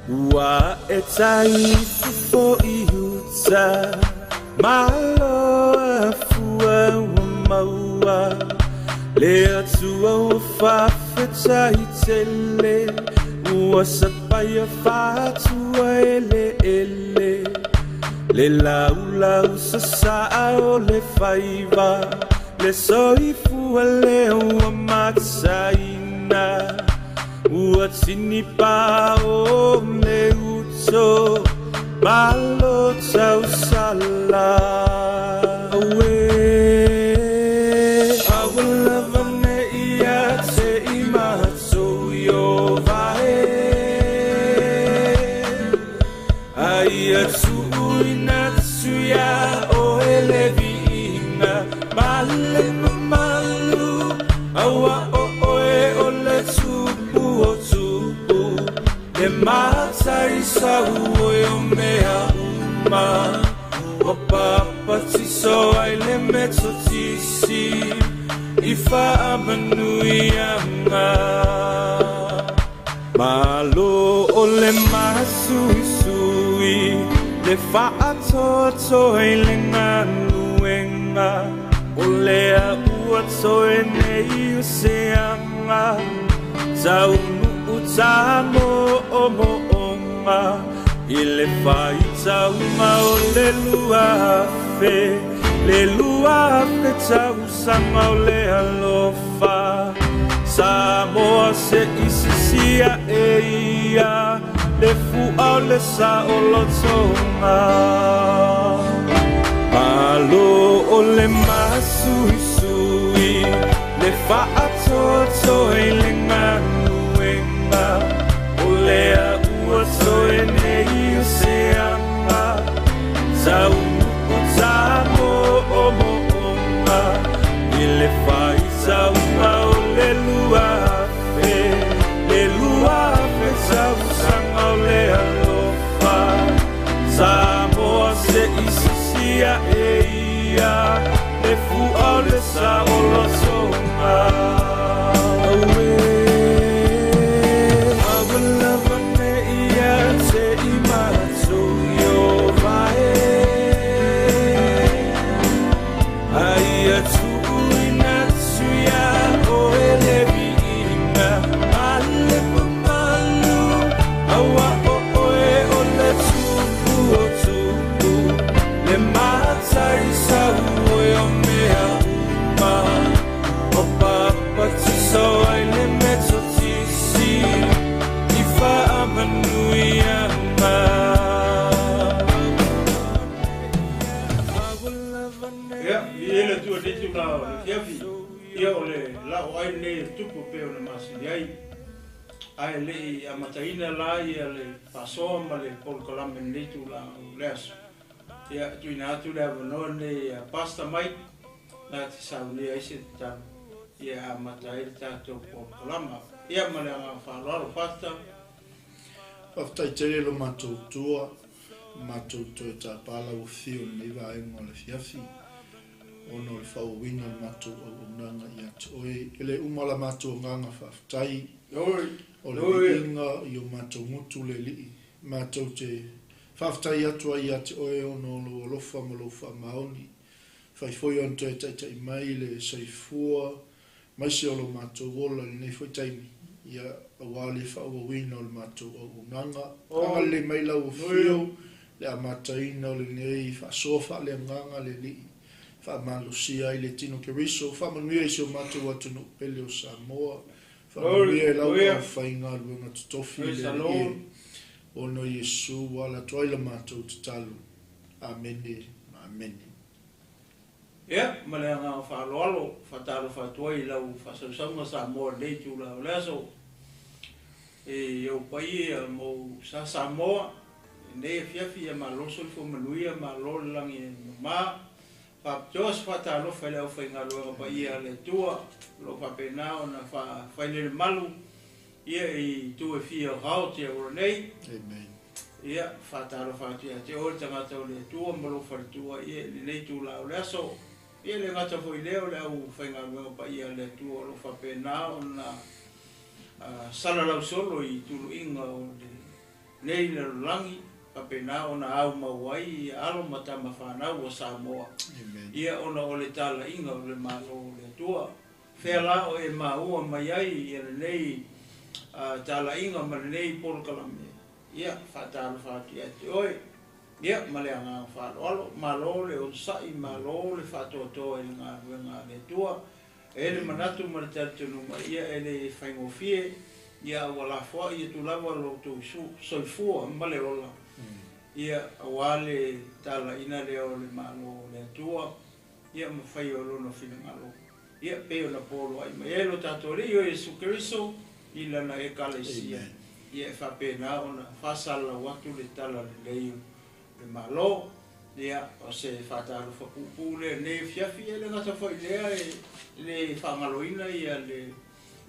Ua e tai fofo i uta, malo afua ua maua, le Atua ua faafetai tele, ua sapaia faatua eleele, le laulau sasaa o le faiva, le soifua lea ua mataina, ua tinipa o le uto, malo tausala. Aue, aua lava ne i ia te i matou Ieova e, a ia tuuina atu iā oe le viiga ma le mamalu, auā o oe o le Tupu o tupu, le Mataisau o mea uma, ua papatiso ai le Metotisi i faamanuiaga. Malo o le masuisui, le faatoatoa i le galuega, o lea ua toe nei o se aga, taunuu tamoomooga, i le faitauga o le 2000, le 2000 tausaga o le alofa, Samoa se isisia e ia, le fua o le saolotoga. Malo o le masuisui, le faatoatoa i le galuega, o lea ua toe nei o se aga, taunuu tamoomooga, i le faitauga o le 2000, le 2000 tausaga o le alofa, Samoa se isisia e ia, le fua o le saolotoga. Aue, aua lava ne i ia te i matou Ieova e, a ia tuuina atu iā oe le viiga ma le mamalu, auā o oe o le Tupu o tupu, le Mataisau o mea uma, ua papatiso ai le Metotisi i faamanuiaga. Ia, i le Atua lenei itula o le afiafi, ia o le la'o ai lenei o le tupu e pei ona masani ai. Ae le i amataina la ia le faasoa ma le polokalame i lenei itula o le aso, ia tuuina atu le avanoa lenei ia Pastor Mike na te saunia ai se tatalo ia e amata ai le tatou polokalama. Ia ma le agaga faaaloalo Pastor. Faafetai tele lo matou tua, matou toe tapa lau afio i lenei vaega o le afiafi, ona o le faaauauina o le matou auaunaga ia te oe. E le uma la matou agaga faafetai, o le viiga i o matou gutu le Alii. Matou te faafetai atu ai ia te oe ona o lou alofa ma lou faamaoni. Fai foi ona toe taitai mai le soifua maise o lo matou ola i lenei foi taimi, ia auā le faaauauina o le matou auaunaga. Agalelei mai lau afio le amataina o lenei faasoa faaleagaga le Alii, faamalosia ai le tino Keriso, faamanuia i si o matou atunuu pele o Samoa, faamanuia i lau aufaigaluega totofi le Alii e, ona o Iesu ua ala atu ai la matou tatalo. Amene ma amene. Ia, ma le agaga faaaloalo, faatalofa atu ai i lau faasausauga Samoa i lenei itula o le aso, i ou paia ma ou sa Samoa, i lenei afiafi, ia malo le soifua manuia, malo le lagi e mama. Faapitoa se faatalofa i le aufaigaluega paia a le Atua, o lo o faapena ona faafailelemalu ia i itu e fia o Aotearoa nei. Amen. Ia, faatalofa atu ia te oe le tagata o le Atua ma lou faletua ia i lenei itula o le aso. Ia le gata foi lea o le aufaigaluega paia a le Atua o lo o faapena ona salalau solo i tuluiga o le nei lalolagi faapena ona aumau ai ia alo ma tamafanau a Samoa. Ia ona o le talaiga o le Malo o le Atua. Fea la o e maua mai ai ia lenei talaiga ma lenei polokalame. Ia faatalofa atu ia te oe. Ia ma le agaga faaaloalo, malo le onosai, malo le faatoatoa i le galuega a le Atua. E le manatu ma le talitonuga, ia e le faigofie, ia ua lafoai atu lava lo outou soifua ma le ola, ia aua le talaiina lea o le Malo o le Atua, ia ma faia o lona finagalo. Ia pei ona poloai mai ai lo tatou Alii o Iesu Keriso i lana Ekalesia, ia e faapena ona faasalalau atu le tala lelei o le Malo. Ia o se faatalofa puupuu lea nei afiafi, e le gata foi lea e le faagaloina ia le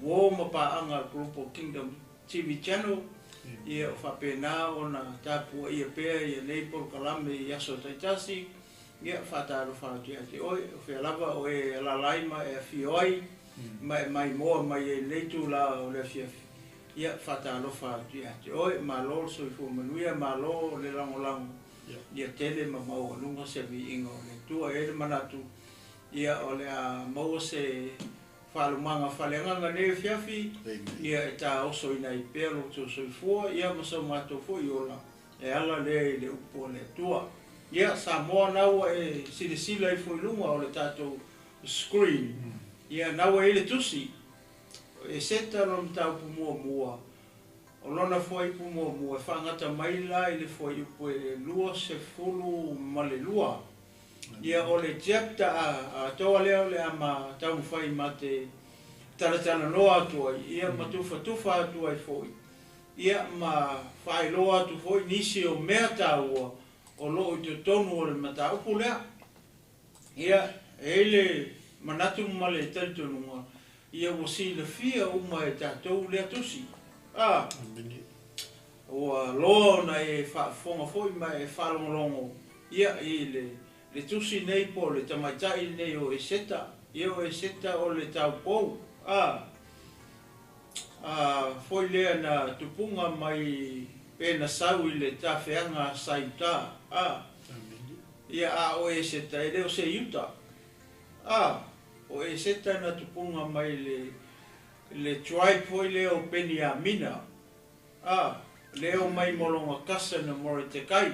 uo ma paaga a le Global Kingdom TV Channel, ia o faapena ona tapuaia pea ia nei polokalame i aso taitasi. Ia faatalofa atu ia te oe, o fea lava o e alaala ai ma e afio ai, ma e maimoa mai ai lenei itula o le afiafi. Ia faatalofa atu ia te oe, malo le soifua manuia, malo le lagolago, ia tele ma maualuga se viiga o le Atua. E i ai le manatu, ia o le a maua se faalumaga faaleagaga nei afiafi, ia e taosoina ai pea lo outou soifua, ia ma so matou foi ola, e ala lea i le upu a le Atua. Ia Samoa na ua e silasila ifo i luga o le tatou screen, ia na ua i ai le tusi, Eseta lona mataupu muamua, o lona fuaiupu muamua e faagata mai la i le fuaiupu e 22. Ia o le chapter atoa lea o le a ma taumafai ma te talatalanoa atu ai, ia ma tufatufa atu ai foi, ia ma faailoa atu foi nisi o mea taua o loo i totonu o le mataupu lea. Ia e i ai le manatu ma le talitonuga, ia ua silafia uma e tatou lea tusi. Ua loa ona e faafofoga foi ma e faalogologo ia i le tusi nei po o le tamaitai nei o Eseta. Ia o Eseta o le taupou foi lea na tupuga mai pe na sau i le tafeaga a Saiuta. Ia a o Eseta e le o se Iuta. O Eseta na tupuga mai le tribe foi lea o Peniamina. Lea o mai mologa kasa na Moretekai.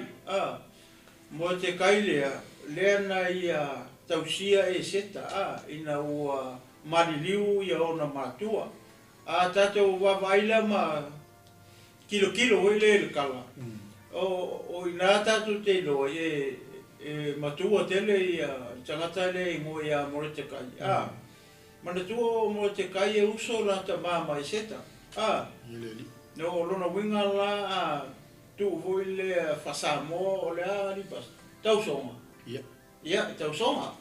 Moretekai lea, lea na ia tausia Eseta, ina ua maliliu ia ona matua. Tatou vaavaai lea ma kilokilo foi lea i le kala. O ina tatou te iloa e matua tele ia tagata lea i ngoe ia Moretekai. Manatua o Moretekai e uso lata mama Eseta. No lona uiga la tuu foi lea faa-Samoa o le a lipas tausoga. Ia tausoga.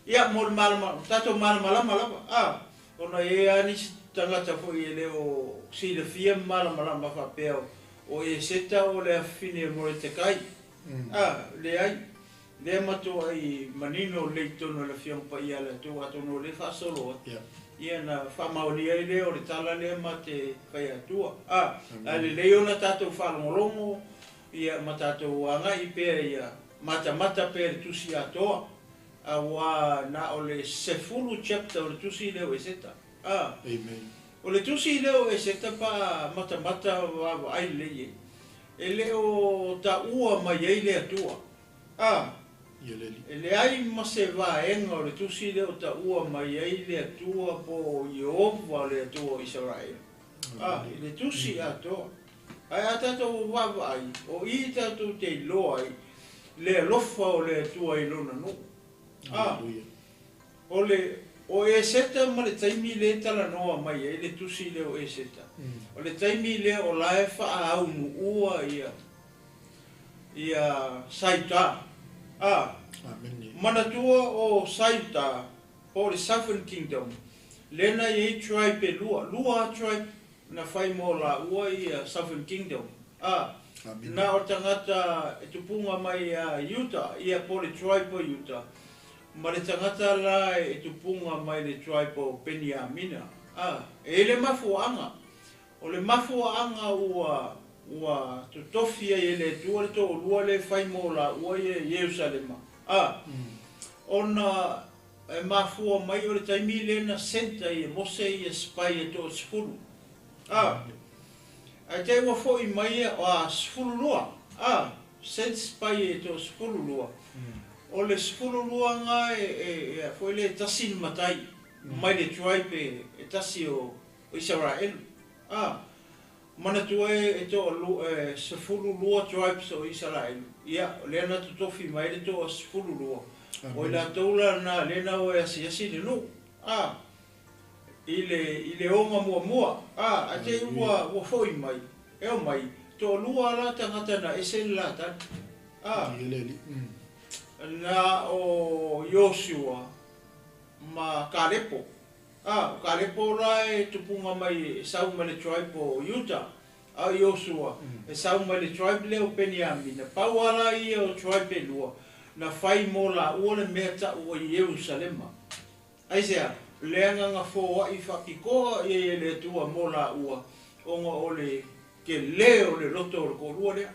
Ia mo le malama, tatou malamalama lava. Ona e a nisi tagata foi e le o silafia malamalama faapea o Eseta o le afafine e Moretekai. Leai, lea matuai manino lelei totonu o le Afioga Paia a le Atua, atonu o lea faasolo atu. Ia na faamaonia ai lea o le tala lea ma te fai atua. Ae lelei ona tatou faalogologo, ia ma tatou agai pea ia matamata pea le tusi atoa. Auā na o le 10 chapter o le tusi lea o Eseta. O le tusi lea o Eseta pa matamata vaavaai lelei ai, e le o taua mai ai le Atua. E leai ma se vaega o le tusi lea o taua mai ai le Atua po o Ieova le Atua o Isaraelu. I le tusi atoa. Ae a tatou vaavaai, o i tatou te iloa ai le alofa o le Atua i lona nuu. O Eseta ma le taimi lea talanoa mai ai le tusi lea o Eseta. O le taimi lea o la e faaaumuua ia Saiuta. Manatua o Saiuta po o le Southern Kingdom, lea na i ai tribe e lua tribe na fai mo laua ia Southern Kingdom. Na o tagata e tupuga mai a Iuta, ia po le tribe o Iuta, ma le tagata la e tupuga mai le tribe o Peniamina. E i le mafuaaga. O le mafuaaga ua ua totofi ai e le Atua le toalua lea e fai mo laua ia i Ierusalema, a, ona e mafua mai o le taimi lea na sent ai e Mose ia spy e toasefulu, a, ae te i ua foi mai ia, a, 12, a, sent spy e toasefululua, o le 12 na e a foi lea e tasi le matai mai le tribe e tasi o Isaraelu, a, manatua e 12 tribes o Isaraelu, ia, o lea na totofi mai le toasefululua, o i latou la na lea na o e asiasi le nuu, a, i le oga muamua, a, ae te i ua foi mai, e o mai, toalua la tagata na ese le latali, a, na o Iosua ma Kalepo, a, o Kalepo la e tupunga mai e sau mai le tribe o Iuta, a o Iosua e sau mai le tribe lea o Peniamina, pau ala ia o tribe e lua, na fai mo laua le mea ta'u o Ierusalema. Aisea, le agaga foa'i faapitoa ia e le Atua mo laua, ona o le telē o le loto o le toalua lea.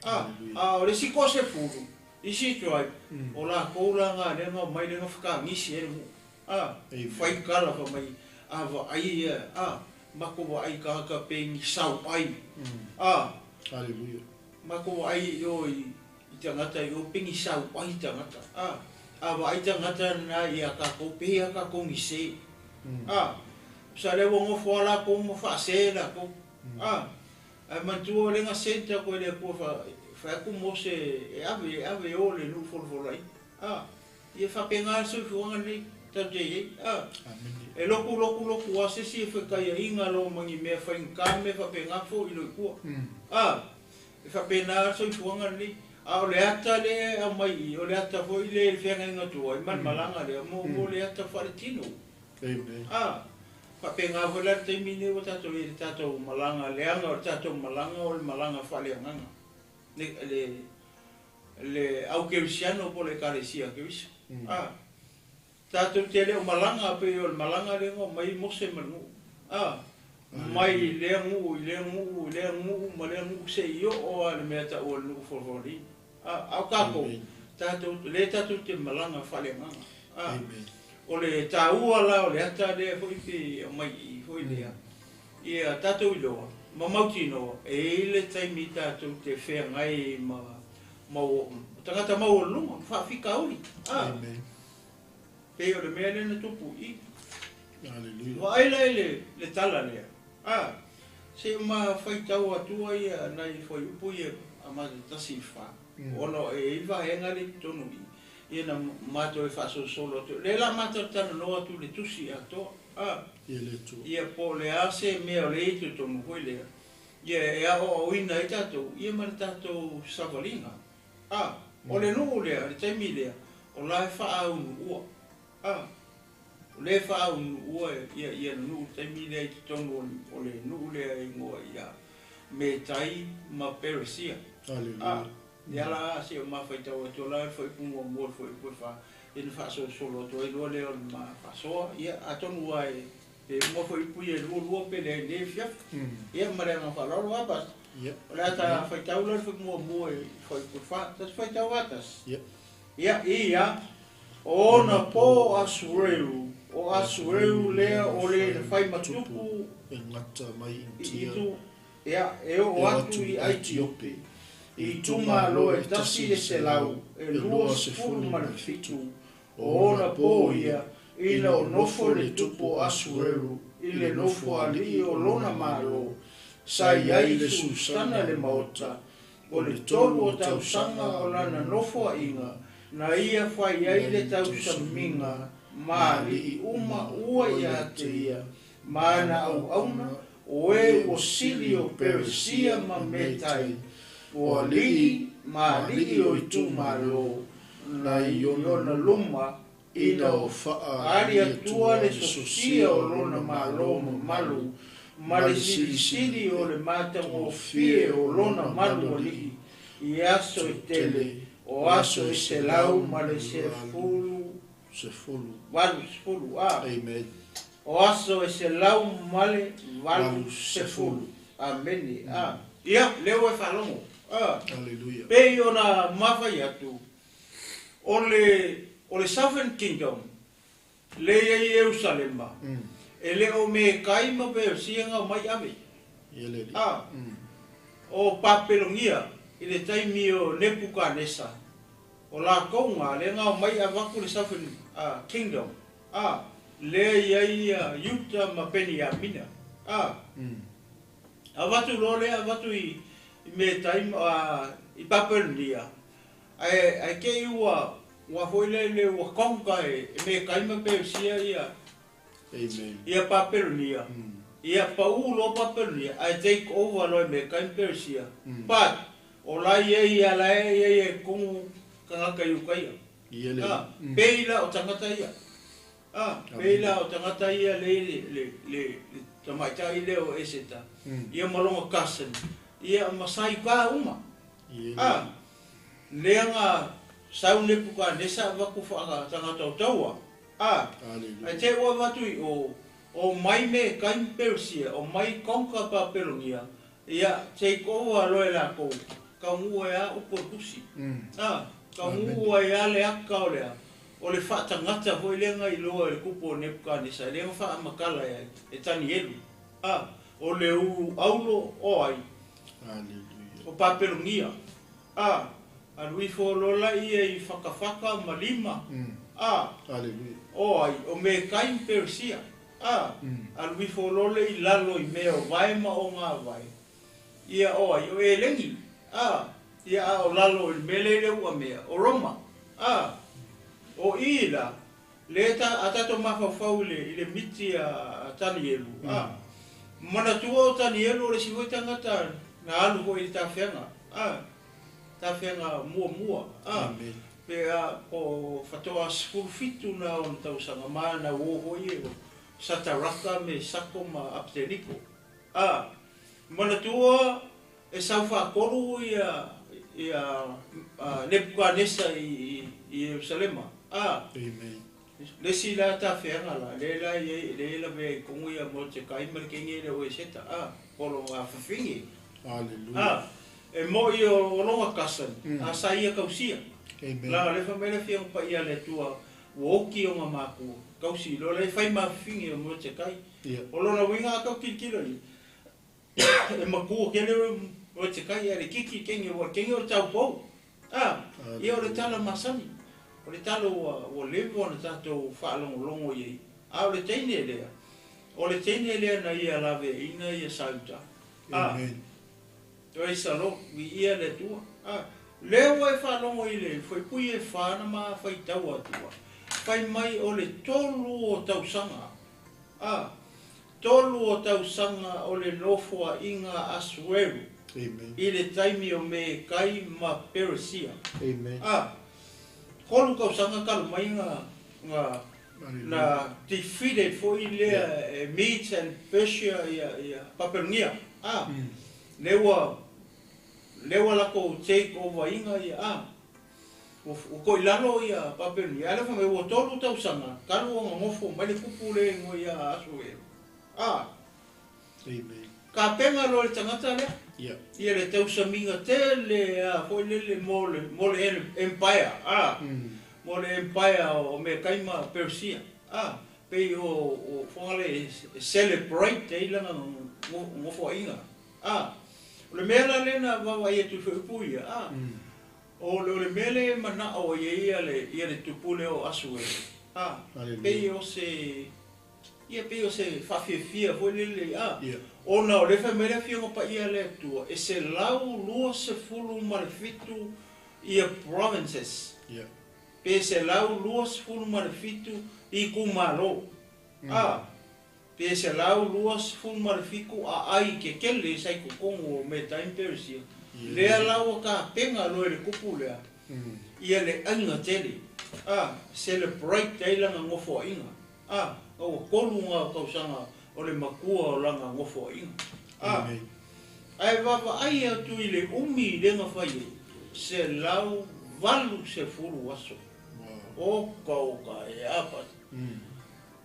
A, a o le isi toasefulu, isi tribe, o latou la na lea na omai lea na fetagisi ai le nuu. A, fai tala fai mai, a vaai ia, a, matou vaai i tagata pe ni sauai. A, Hallelujah. Matou vaai i o i tagata i o pe ni sauai tagata. A, a vaai tagata na ia tatou pe ia tatou ni se. A, sa le ua nofo a latou ma faasē latou. A, ae manatua o le na sent atu e le Atua fai atu Mose e ave e o le nuu folafola ai. A, ia faapena le soifuaga lenei tatou te i ai. A, e lotu lotu lotu a se isi e fetaiaiga loa ma ni mea faigata mea faapena fo'i loa i tua. A, e faapena le soifuaga lenei. A o le ata lea e aumai i, o le ata foi lea i le feagaiga tuai ma le malaga lea, mo le ata faaletino. Amen. A, faapena foi la le taimi lenei ua tatou i ai i le tatou malaga, leaga o le tatou malaga o le malaga faaleagaga. Le au kerisiano po o le Ekalesia Keriso. A, tatou te le o malaga pei o le malaga lea na omai Mose ma le nuu. A, mai lea nuu i lea nuu i lea nuu ma lea nuu seia oo lava i le mea ta'u o le nuu folafolina. A, a o tatou, tatou lea tatou te malaga faaleagaga. A, o le tāua la o le ata lea foi pe aumai i i foi lea, ia tatou iloa ma mautinoa e i ai le taimi tatou te feagai ma tagata maualuluga ma faafitauli. A, pei o le mea lea na tupu i i. Hallelujah. Vaai la i le tala lea. A, se i ma faitau atua ia nai fuaiupu ia a matou 1 i 4. Ona e i ai vaega lea i totonu i i, ia na matou e faasolosolo atu. Lea la matou talanoa atu i le tusi atoa. A, Ia le Atua. Ia po o le a se mea o lea i totonu foi lea. Ia e aoaoina ai tatou, ia ma le tatou savaliga. A, o le nuu lea, le taimi lea, o la e faaunuua. A, o lea e faaunuua ia ia le nuu taimi lea i totonu o le nuu lea e igoa ia Metai ma Peresia. A, Hallelujah. ia la se o mafaitau atu la le fuaiupu muamua le fuaiupu e 4, ia na faasolosolo atu ai loa lea o le ma faasoa. Ia atonu lava e pe uma fuaiupu ia e lua lua pe leai nei afiafi. Ia ma le agaga faaaloalo lava Pastor. O le a ta faitau la le fuaiupu muamua i fuaiupu e 4. Ta faitau atasi. Ia, ia, o ona po Asueru, o Asueru lea o le na fai matupu E gata mai i Intia. Itu, ia, e oo atu i Aitiopi, i itumalo e 127, o ona po ia, ina o nofo le tupu o Asueru, i le nofo alii o lona malo, sa i ai i Susana le maota, o le 3 o tausaga o lana nofoaiga, na ia fai ai le tausamiga ma alii uma ua ia te ia, ma ana auauna, o e ua sili o Peresia ma Metai, o alii ma alii o itumalo, na i ona luma, ina o ali atua le sosia o lona malo mamalu, ma le silisili o le matagofie o lona malu alii, i aso e tele, o aso e 118 10. 80, a. Amen. O aso e 180. Amene. A. Ia, lea ua e faalogo. A. Aleluia. Pei ona mafai atu, o le, o le Southern Kingdom, le i ai i Ierusalema, e le o Mekai ma Persia na omai ave. Ia le Alii. A. O Papelonia, i le taimi o Nepukanesa, o lakou na, lea na omai avatu le Southern Kingdom, a, lea i ai ia Iuta ma Peniamina. A. Avatu loa lea avatu i Metai ma i Papelonia, ae ae te i ua ua foi lele ua conquer e Metai ma Persia ia Amen. ia Papelonia. Ia pau loa Papelonia ae take over loa e Metai ma Persia. But o la i ai ia la e i ai e tonu tagata i uka ia. Ia le A, Alii. pei la o tagata ia. A, pei la o tagata ia le le le le tamaitai lea o Eseta. Ia ma lona cousin, ia ma Saipa uma. Ia le A, Alii. lea na sau Nepukanesa avatu faatagata o taua. A, ae Aleluia. te ua avatu i o, o mai Mekai ma Perisia, o mai conquer Papelonia, ia take over loa e lakou, taunuu ai lava upu o le tusi. A, taunuu ai lava le aka o le a, o le faatagata foi lea na iloa e le tupu o Nepukanesa, lea na faamatala ai e Tanielu. A, o le ulu aulo o ai, Aleluia. o Papelonia. A, alu ifo loa laia i fatafata ma lima. A, Aleluia. o ai, o Mekai ma Perisia. A, alu ifo loa le i lalo i mea o vae ma ogāvae. Ia o ai, o Elegi. A, ia a o lalo i le mea lea i le uamea, o Roma. A, o i la, lea ta, a tatou mafaufau i le, i le miti a Tanielu. A, manatua o Tanielu o le isi foi tagata na alu foi i le tafeaga. A, tafeaga muamua. A, Amen. pe a, po faatoa 17 na ona tausaga ma na uo foi e o Sataraka me Sako ma Abteniko. A, manatua e sau faatolu ia ia Nepukanesa i i i Ierusalema. A, Amen. le isi la tafeaga la, lea la i ai, lea e lavea i kogu ia Motekai ma le kenge lea o Eseta. A, po o lona fafine. Aleluia. A, e moi o lona cousin, a sa ia kausia. Amen. La o lea fai mai le Afioga Paia a le Atua, ua oki ona makua, kausi loa lea e fai ma fafine o Motekai. Ia. O lona uiga a tau tilotilo i ai, e matua tele oe Motekai ae le kiki kenge, ua kenge o le taupou. A, ia o le tala masani, o le tala ua ua leva ona tatou faalogologo i ai. A o le teine lea, o le teine lea na ia laveaiina ia Sauta. A, Amen. Praise the Lord, viia le Atua. A, lea ua e faalogo i le fuaipui e fa na ma faitau atua, fai mai o le tolu o tausaga. A, tolu o tausaga o le nofoaiga a Asueru Amen. i le taimi o Mekai ma Peresia. Amen. A, tolu tausaga talu mai na na Aleluia. na defeated foi lea e Medes and Persia ia ia Papelonia. A, lea ua lea ua latou take over ina ia a ua ua toilalo ia Papelonia. Ae le fai mai ua tolu tausaga talu ona nofo mai le kupu le igoa ia Asuero. A, Amen. kapena loa le tagata lea. Ia. Ia le tausamiga tele a foi lele mo le mo le empire. A, mo le empire o Mekai ma Persia. A, pei o o Fogale e celebrate ai lana nofoaiga. A, o le mea la lea na vaavaai atu i fuaiupu ia. A, o le o le mea lea e manao ai ai ia le ia le tupu lea o Asuero. A, Aleluia. pei o se ia pei o se faafiafia foi lele. A, Ia. ona o lea fai mai le Afioga Paia a le Atua, e 127 ia provinces. Ia. Pe 127 itumalo. A, pe 127 aai kekele sa i totonu o Metai ma Peresia. Ia. Lea la ua tapena loa e le kupu lea, ia le aiga tele. A, celebrate ai lana nofoaiga. A, ua tolu na o tausaga o le matua o lana nofoaiga. A, Amen. ae vaavaai atu i le umi lea na fai ai, 180 aso. Wow. Oka oka e apa.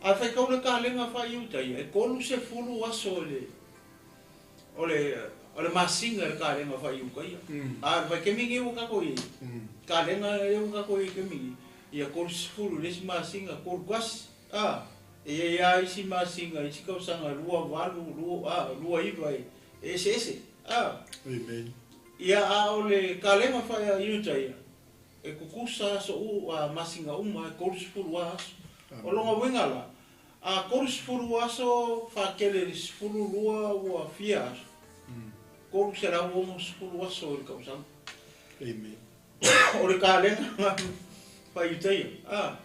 A fai kau le kalenga fai uta ia, e 30 aso le O le masina le kalega faaiukaia. A o le vaitaimi lenei ua tatou i ai, kalega lea ua tatou i ai i le taimi lenei, ia 30 i le isi masina, 31, a, e i ai lava isi masina isi tausaga 28, 2, 29 e eseese, a. Amen. Ia, a o le kalega faaiutaia, e tutusa aso masina uma, e 30 lava aso. O lona uiga la, a 30 aso faatele i le 12 ua fia aso? 360 aso i le tausaga. Amen. O le kalega faaiutaia. A,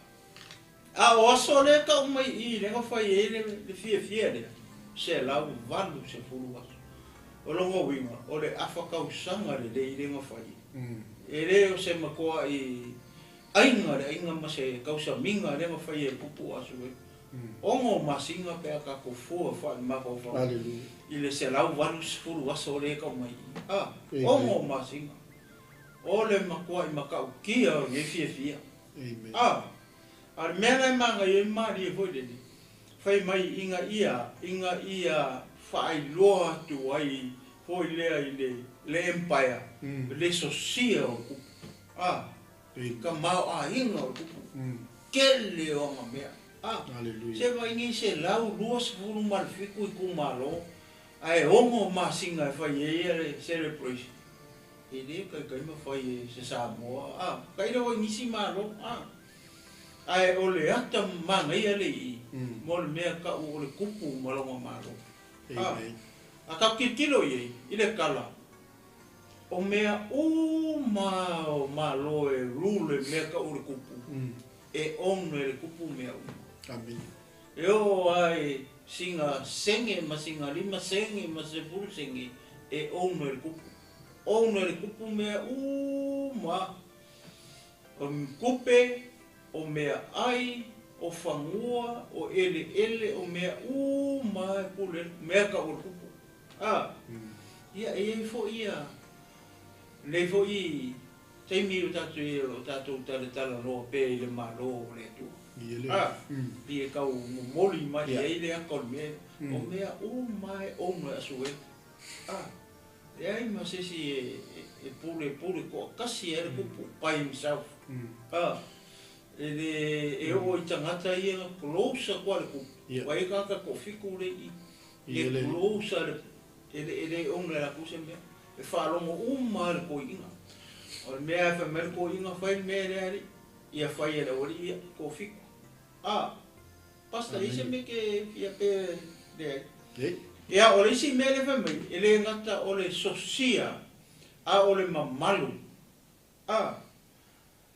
a o aso lea e tau mai i i lea na fai ai le fiafia lea, 180 aso. O lona uiga, o le afa tausaga lelei lea na fai ai. E le o se matuai aiga le aiga ma se tausamiga lea na fai ai e kupu aso e. 6 masina pe a tatou fua faale-mafaufau i le 180 aso lea e tau mai i i. A, 6 masina. O le matuai matautia o lenei fiafia. A, a o le mea la e manaia ai malie foi lele, fai mai ina ia, ina ia faailoa atu ai foi lea i le, le empire, le sosia o le kupu. A, tamaoaiga o le kupu, tele o ana mea. A, se vaai nei 127 itumalo, ae 6 masina e fai ai le celebration. E le taitai ma fai e se Samoa, a, tailo foi i nisi Malo, a. Ae o le ata manaia le i, mo le mea tau o le kupu ma lona Malo. A, a tatou tilotilo i ai, i le tala, o mea uma o Malo e rule mea tau o le kupu, e ono e le kupu mea uma. Amen. E oo lava i sina sene ma sina 5 sene ma 10 sene, e ono e le kupu. Ono e le kupu mea uma. O kupe, o mea ai, o fanua, o eleele, o mea uma e pule mea tau o le kupu. A, ia e iai foi ia, lenei foi taimi o tatou o tatou talatalanoa pea i le Malo o le Atua. A, pei e tau momoli mai i ai le ata o le mea, o mea uma e ono e aso e. A, leai ma se isi e pule pule toatasi ai le kupu by himself. A, e le e oo i tagata ia na close atu a le kupu. Ua i ai tagata toafitu le i e close a le e le e le ono e latou se mea. E faalogo uma lava le toeaina. O le mea e fai mai le toeaina fai le mea lea alii, ia fai e le aualii ia, toafitu. A, Pastor, i se mea ke fia pe leai. Ia, o le isi mea lea fai mai, e le gata o le sosia, a o le mamalu. A,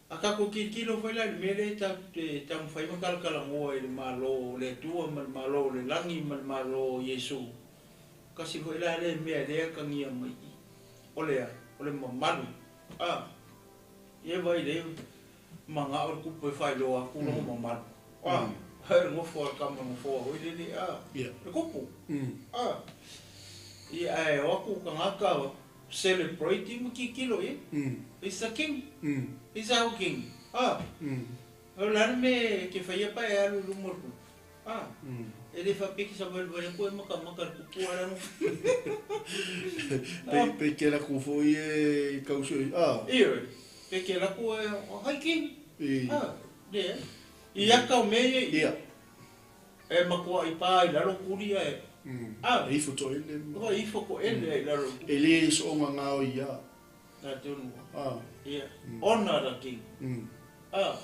a tatou tilotilo foi la i le mea lea tatou te taumafai ma talatalanoa i le Malo o le Atua ma le Malo o le Lagi ma le Malo o Iesu, kasi foi la lea mea lea e atagia mai i i, o le a? O le mamalu. A, ia vaai lea manao le kupu e faailoa atu lona mamalu. A, le nofo a le tama nofoa foi lele, a, le kupu. A, ia ae o atu tagata celebrate ma tilotilo i ai. He's the king. He's our king. A, o le a le mea e te faia pa e alu i luma o le kupu? A, e le faapea e te savalivali atu e matamata i le kupu a le nofo. Pe te laku foi e tausi, a. Ioe, pe te laku e, hi king. A, leai. I ata o mea ia i i, e matuai pa i lalo kuli ae, a. E ifo toele. Ua ifo toele ai i lalo. E le soonga ngao ia. Na tonu. A. Ia, ona the king. A.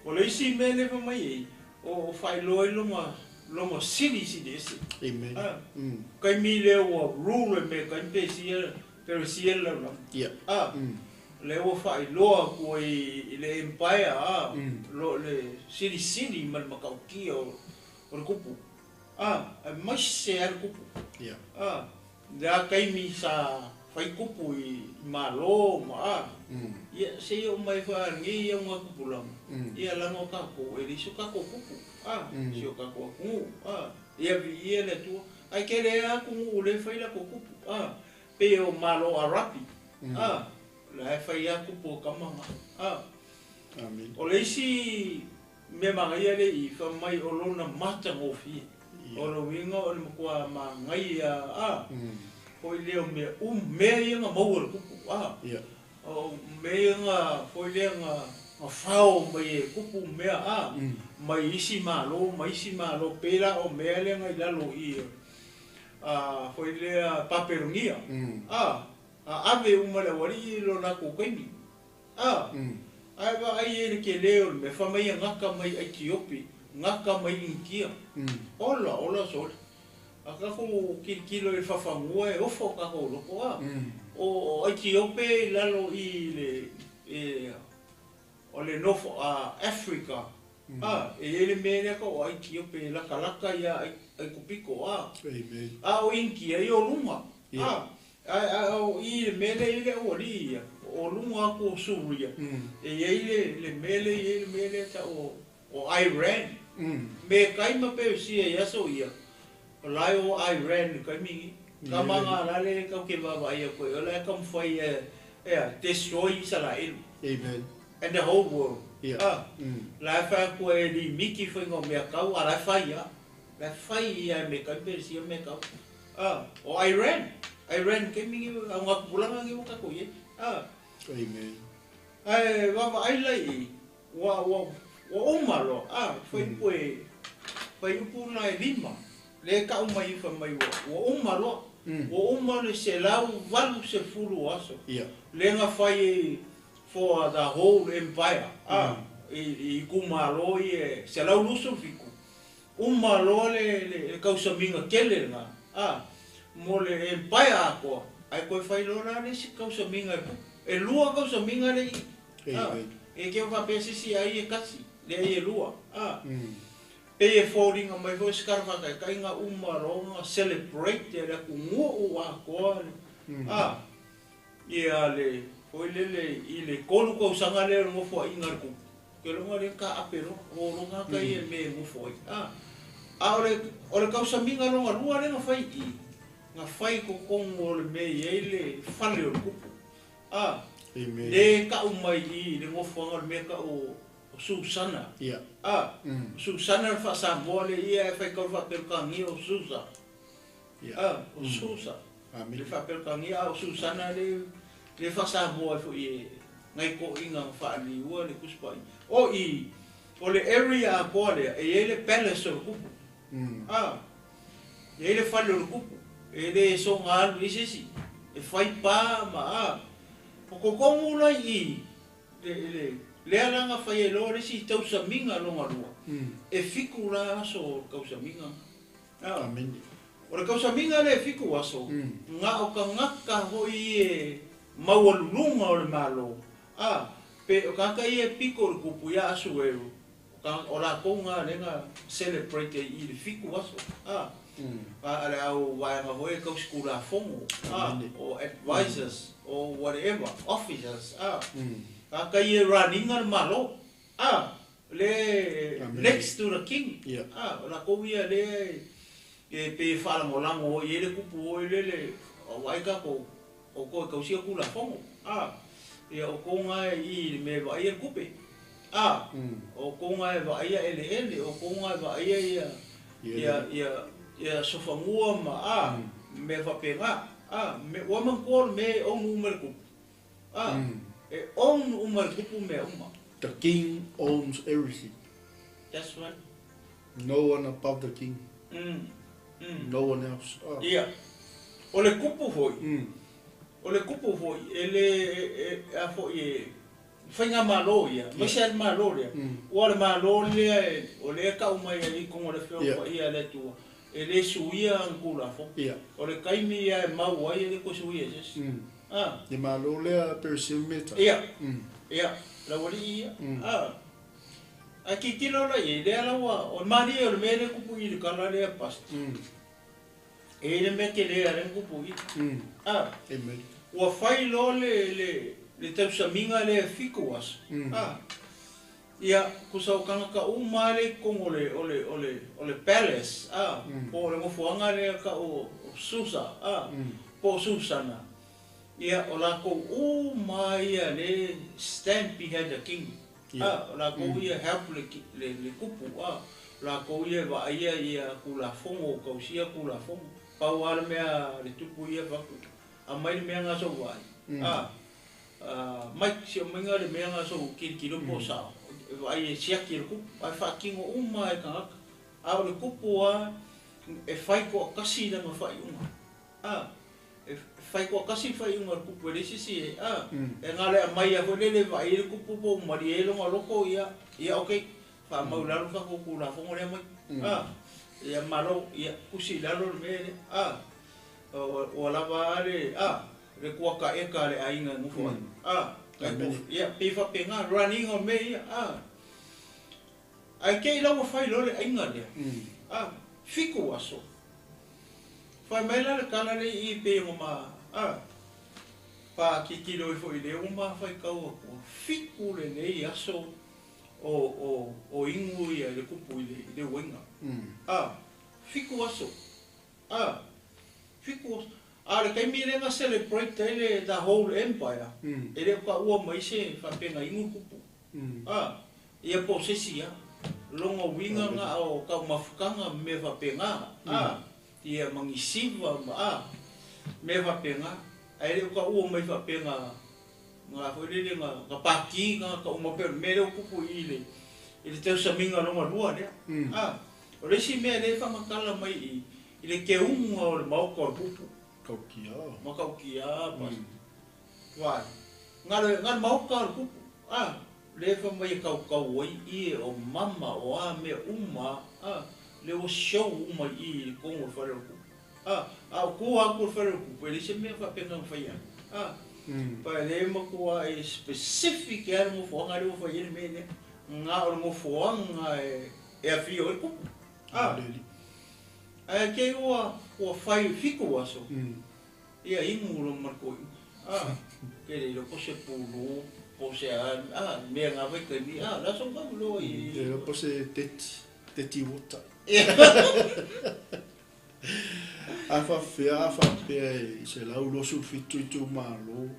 O le isi mea lea fai mai ai, o faailoa ai lona, lona sili sili ese. Amen. A. Taimi lea ua rule e mea taimi Pesia, Peresia le lalolagi. A. Lea ua faailoa atu ai i le empire, a, lo le silisili ma le matautia o le kupu. A, aemaise lava le kupu. A, le a taimi sa fai kupu i Malo ma a, ia se i oo mai foi a lenei augatupulaga, ia leaga o tatou e leai so tatou kupu, a, si o tatou atunuu, a, ia viia le Atua. Ae tele lava atunuu o lea e fai latou kupu, a, pei o Malo Arapi, a, la e fai lava kupu o tama na, a. O le isi mea manaia lea i fai mai o lona matagofie, o le uiga o le matua manaia, a. Foi lea o mea mea ia na maua e le kupu a. O mea ia na foi lea na fao mai e kupu mea a. Mai isi malo, mai isi malo, pei la o mea lea na i lalo i foi lea Papelonia. A ave uma le aualii i lo latou taimi. A ae vaai ai i le tele o le mea, fai mai e gata mai Aitiopi, gata mai Initia. Ola, ola sole. A tatou tilotilo i le fafanua e ofo tatou loto a. O Aitiope i lalo i le o le North Africa a, e i ai le mea lea tau o Aitiope e latalata ia Aikupito a. A o Initia i o luga a. Ae o i le mea lea e i ai le aualii ia, o luga atu o Suria, e i ai le mea lea e i ai le mea lea e tau o Iran. Me kai ma Peresia i aso ia, o la e o Iran i le taimi lenei. Tama na la le tau ke vaavaai atu ai, o la e taumafai e destroy Isaraelu. Amen. And the whole world. La e fai atu e limiti faiga o mea tau, a la e fai lava. La e fai ia e me kai Peresia mea tau. O Iran, Iran taimi nei, au ngā tupulaga nei ua tatou i ai. Amen. Ae vaavaai la i i, ua, ua, ua uma loa, a, fuaiupu e, fuaiupu la e 5, lea e tau mai fai mai ua, ua uma loa. Ua uma le 180 aso. Lea na fai ai for the whole empire, a, i itumalo ia e 127. Uma loa le tausamiga tele lena, a, mo le empire atoa, ae toe fai loa la le isi tausamiga e pupu. E lua tausamiga le i, a, e te faapea se isi ai e tasi, leai e lua, a. Pei e foliga mai foi se tala faataitaiga uma loa ona celebrate e le atunuu atoa le, a, ia le, foi lele i le 3 tausaga lea o le nofoaiga a le kupu. Ke loga lea taape loa, o loga ka ia me e nofo ai. A o le tausamiga loga lua lea na fai i, na fai totonu o le mea i ai le fale o le kupu. A, le tau mai i le nofoaga o le mea tau o Susana. A, o Susana le faa-Samoa le ia e fai tau le faa-Peretania o Susa. A, o Susa. Le faa-Peretania, a o Susana le le faa-Samoa ai foi e nai toeaiina na faaliliua le Tusi Paia. O i, o le area atoa lea, e i ai le palace o le kupu. A, e i ai le fale o le kupu, e le soona alu i ai se isi, e fai pa ma a. O totonu la i i, le, lea la na fai ai loa le isi tausamiga lona lua, e 7 la aso o le tausamiga. Amen. O le tausamiga lea e 7 aso, na o tagata foi e maualuluga o le Malo, a, pe o tagata ia e pito i le kupu ia Asueru, o latou na lea na celebrate ai i le 7 aso, a, a le au vaega foi e tausi Tulafono, a, o advisors, o whatever, officers, a, tagata ia e running le Malo, a, le next to the king, a, o latou ia lea e pe faalagolago oi ai le kupu oi lele, o ai tatou, o koe tausia Tulafono, a, ia o kouga e i le mea e vaaia le kupe, a, o kouga e vaaia eleele, o kouga e vaaia ia, ia, ia, ia sofanua ma, a, mea faapena, a, me, ua manatua o le mea e onu uma le kupu, a, e onu uma le kupu mea uma. The king owns everything. That's right. No one above the king. No one else. Ia. O le kupu foi. O le kupu foi, e le, a foi e, faiga malo ia, maise le malo lea. Ua le malo lea, o lea tau mai ai kongo le feo pa ia le atua. E le suia ang Tulafono. O le taimi ia e mau ai e le ko suia se isi. Ah. Le malo lea Persian meta. Ia. Ia, la wali ia. Ah. A ki tilo la i lea la ua, o mari o le mea le kupu i le kala lea past. E le mea ke lea le kupu i. Ah. Amen. Ua fai loa le tausamiga lea e 7 aso. Ah. Ia, kusa o kangaka uma le kongo o le palace, ah, po o le nofoaga lea ka o Susa, ah, po o Susana. Ia, o lakou uma ia le stand behind the king. Ah, o lakou ia help le kupu, ah, o lakou ia vaaia ia Tulafono, tausia Tulafono. Pau lava le mea a le tupu ia fai atu, aumai le mea lena sa ou vaai. A, Mike, si aumaiga le mea lena sa ou tilotilo po o sao, e vaai e siaki e le kupu, ae faatino uma lava e tagata. A o le kupu lava e fai toatasi lana faaiuga. A, e fai toatasi le faaiuga a le kupu e leai se isi e, a, e na o le aumai lava foi lele e vaai ai le kupu po o malie ai lona loto, ia, ia okay, faamau i lalo le tatou Tulafono lea mai. A, ia malo, ia tusi i lalo le mea lea. A, ua lava a le, a, le kuataeta a le aiga e nofo ai. A, ia, pei faapena, running o mea ia, a. Ae te i la ua fai loa le aiga lea, a, 7 aso. Fai mai la le tala lea i i pei ona ma, a, pa tilotilo ifo i lea ua ma faitau atua, 7 lenei aso o, o, o inu ia i le kupu i le, i le uaiga. A, 7 aso. A, 7 aso. A o le taimi lea na celebrate ai le the whole empire, e le o taua mai se faapena inu le kupu. A, ia po o se isi lava. Lona uiga na o taumafutaga ma mea faapena, a, ia ma ni siva ma, a, mea faapena. Ae le o taua mai faapena na foi lele na, na pati tagata uma pei o le mea lea ua tupu i i le, i le tausamiga lona lua lea. A, o le isi mea lea e faamatala mai i i le keuga o le maota o le pupu. Taukia. Ma taukia, pastor. Vai. Na le, na le maota o le pupu, a, lea fai mai e kaukau ai ie o mama o a mea uma, a, lea ua show uma i i i totonu o le fale o le pupu. A, a o tua atu o le fale o le pupu, e leai se mea faapena na faia ai. A, pa e le matua e specific lava le nofoaga lea ua fai ai le mea lea. Na o le nofoaga e, e afio ai le pupu. A, ae te i ua, ua fai 7 aso, ia inu loa ma le toeaina. A, ke le iloa po o se pulu, po o se a, a, mea na vaitaimi, a, la so kau loa i. Te iloa po o se dirty, dirty water. A faapefea, a faapea i 127 itumalo,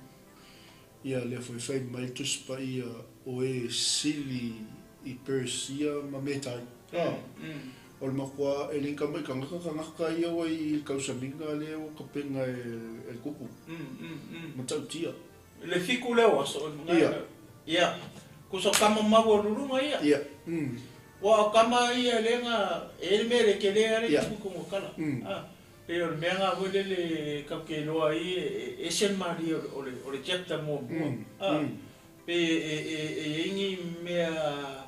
ia lea foi fai mai le Tusi Paia o e sili i Persia ma Metai. A, o le matua e le mai tagata tagata ia ua i le tausamiga lea ua tapena e le kupu. Matautia. Le 7 lea o aso. Ia. Ia. Kusa kama maua lulunga ia. Ia. Ua o kama ia le nga e le mea le kele ale kupu ko kala. A, pe o le mea nga foi lele kau ke loa i e se mari o le o le chapter mo mo. A, pe e e e ingi mea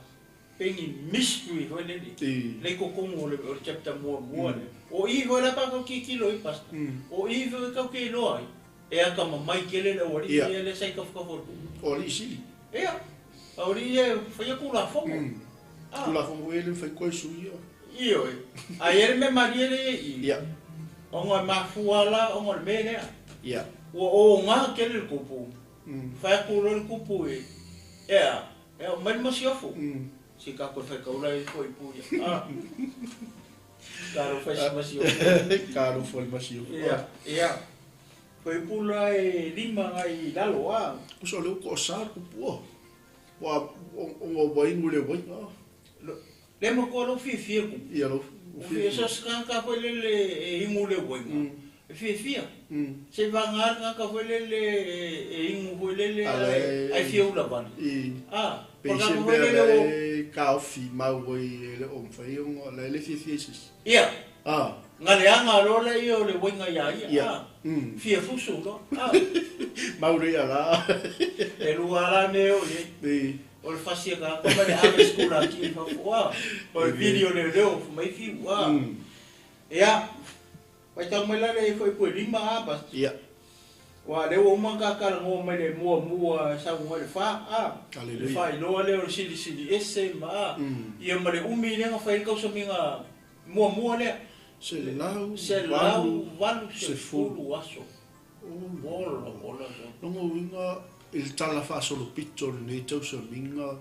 pe ni mystery foi lele. Le kokongo o le chapter mo mo le. O i foi la pa kau ki kilo i pasta. O i foi kau ke loa i. E aka mamai kele le ori ia le sai kafu kafu. O li sili. Ia. O li e fai ku la fongo. Ku la fongo ele fai ko su ia. Io e. A ele me marie le i. Ia. O ngoi mafua la o ngoi me le. Ia. Ua o ngā kele le kupu. Fai ku lo le kupu e. Ia. E o mai masiofo. Si ka ko fai kaula e foi pu ia. Ah. Karo fai si masiofo. Karo foi masiofo. Ia. Ia. Foi pula e lima ngai lalo a. Kusa o leo ko sa kupu o. Wa o wai ngule wai. Le mo ko lo fi fi ku. Ia lo. Fi sa ska ka foi le le ingu le wai. Fi fi. Se va nga nga ka foi le le ingu foi le le ai fi ula bani. Ah, pe se le ka fi ma wai le o fai o le le fi fi sis. Ia. Ah. Nga le anga lo le io le wai nga ia ia. Fia fusu lo. Ah. Mauri ala. E lua la me o ye. O le fasia ka ko le ave skula ki fa fua. O le video le leo mai fi ua. Ia. Vai tau mai la le foi po lima a bas. Ia. Wa le o manga ka ngo mai le mua mua sa ngo le fa a. Hallelujah. Le fa ilo le o sili sili ese ma. Ia ma le umi le nga fai ka so minga mua mua le. Se lau valu se fulu aso. Ola ola. Longo winga il tala fa solo pito nei tausamiga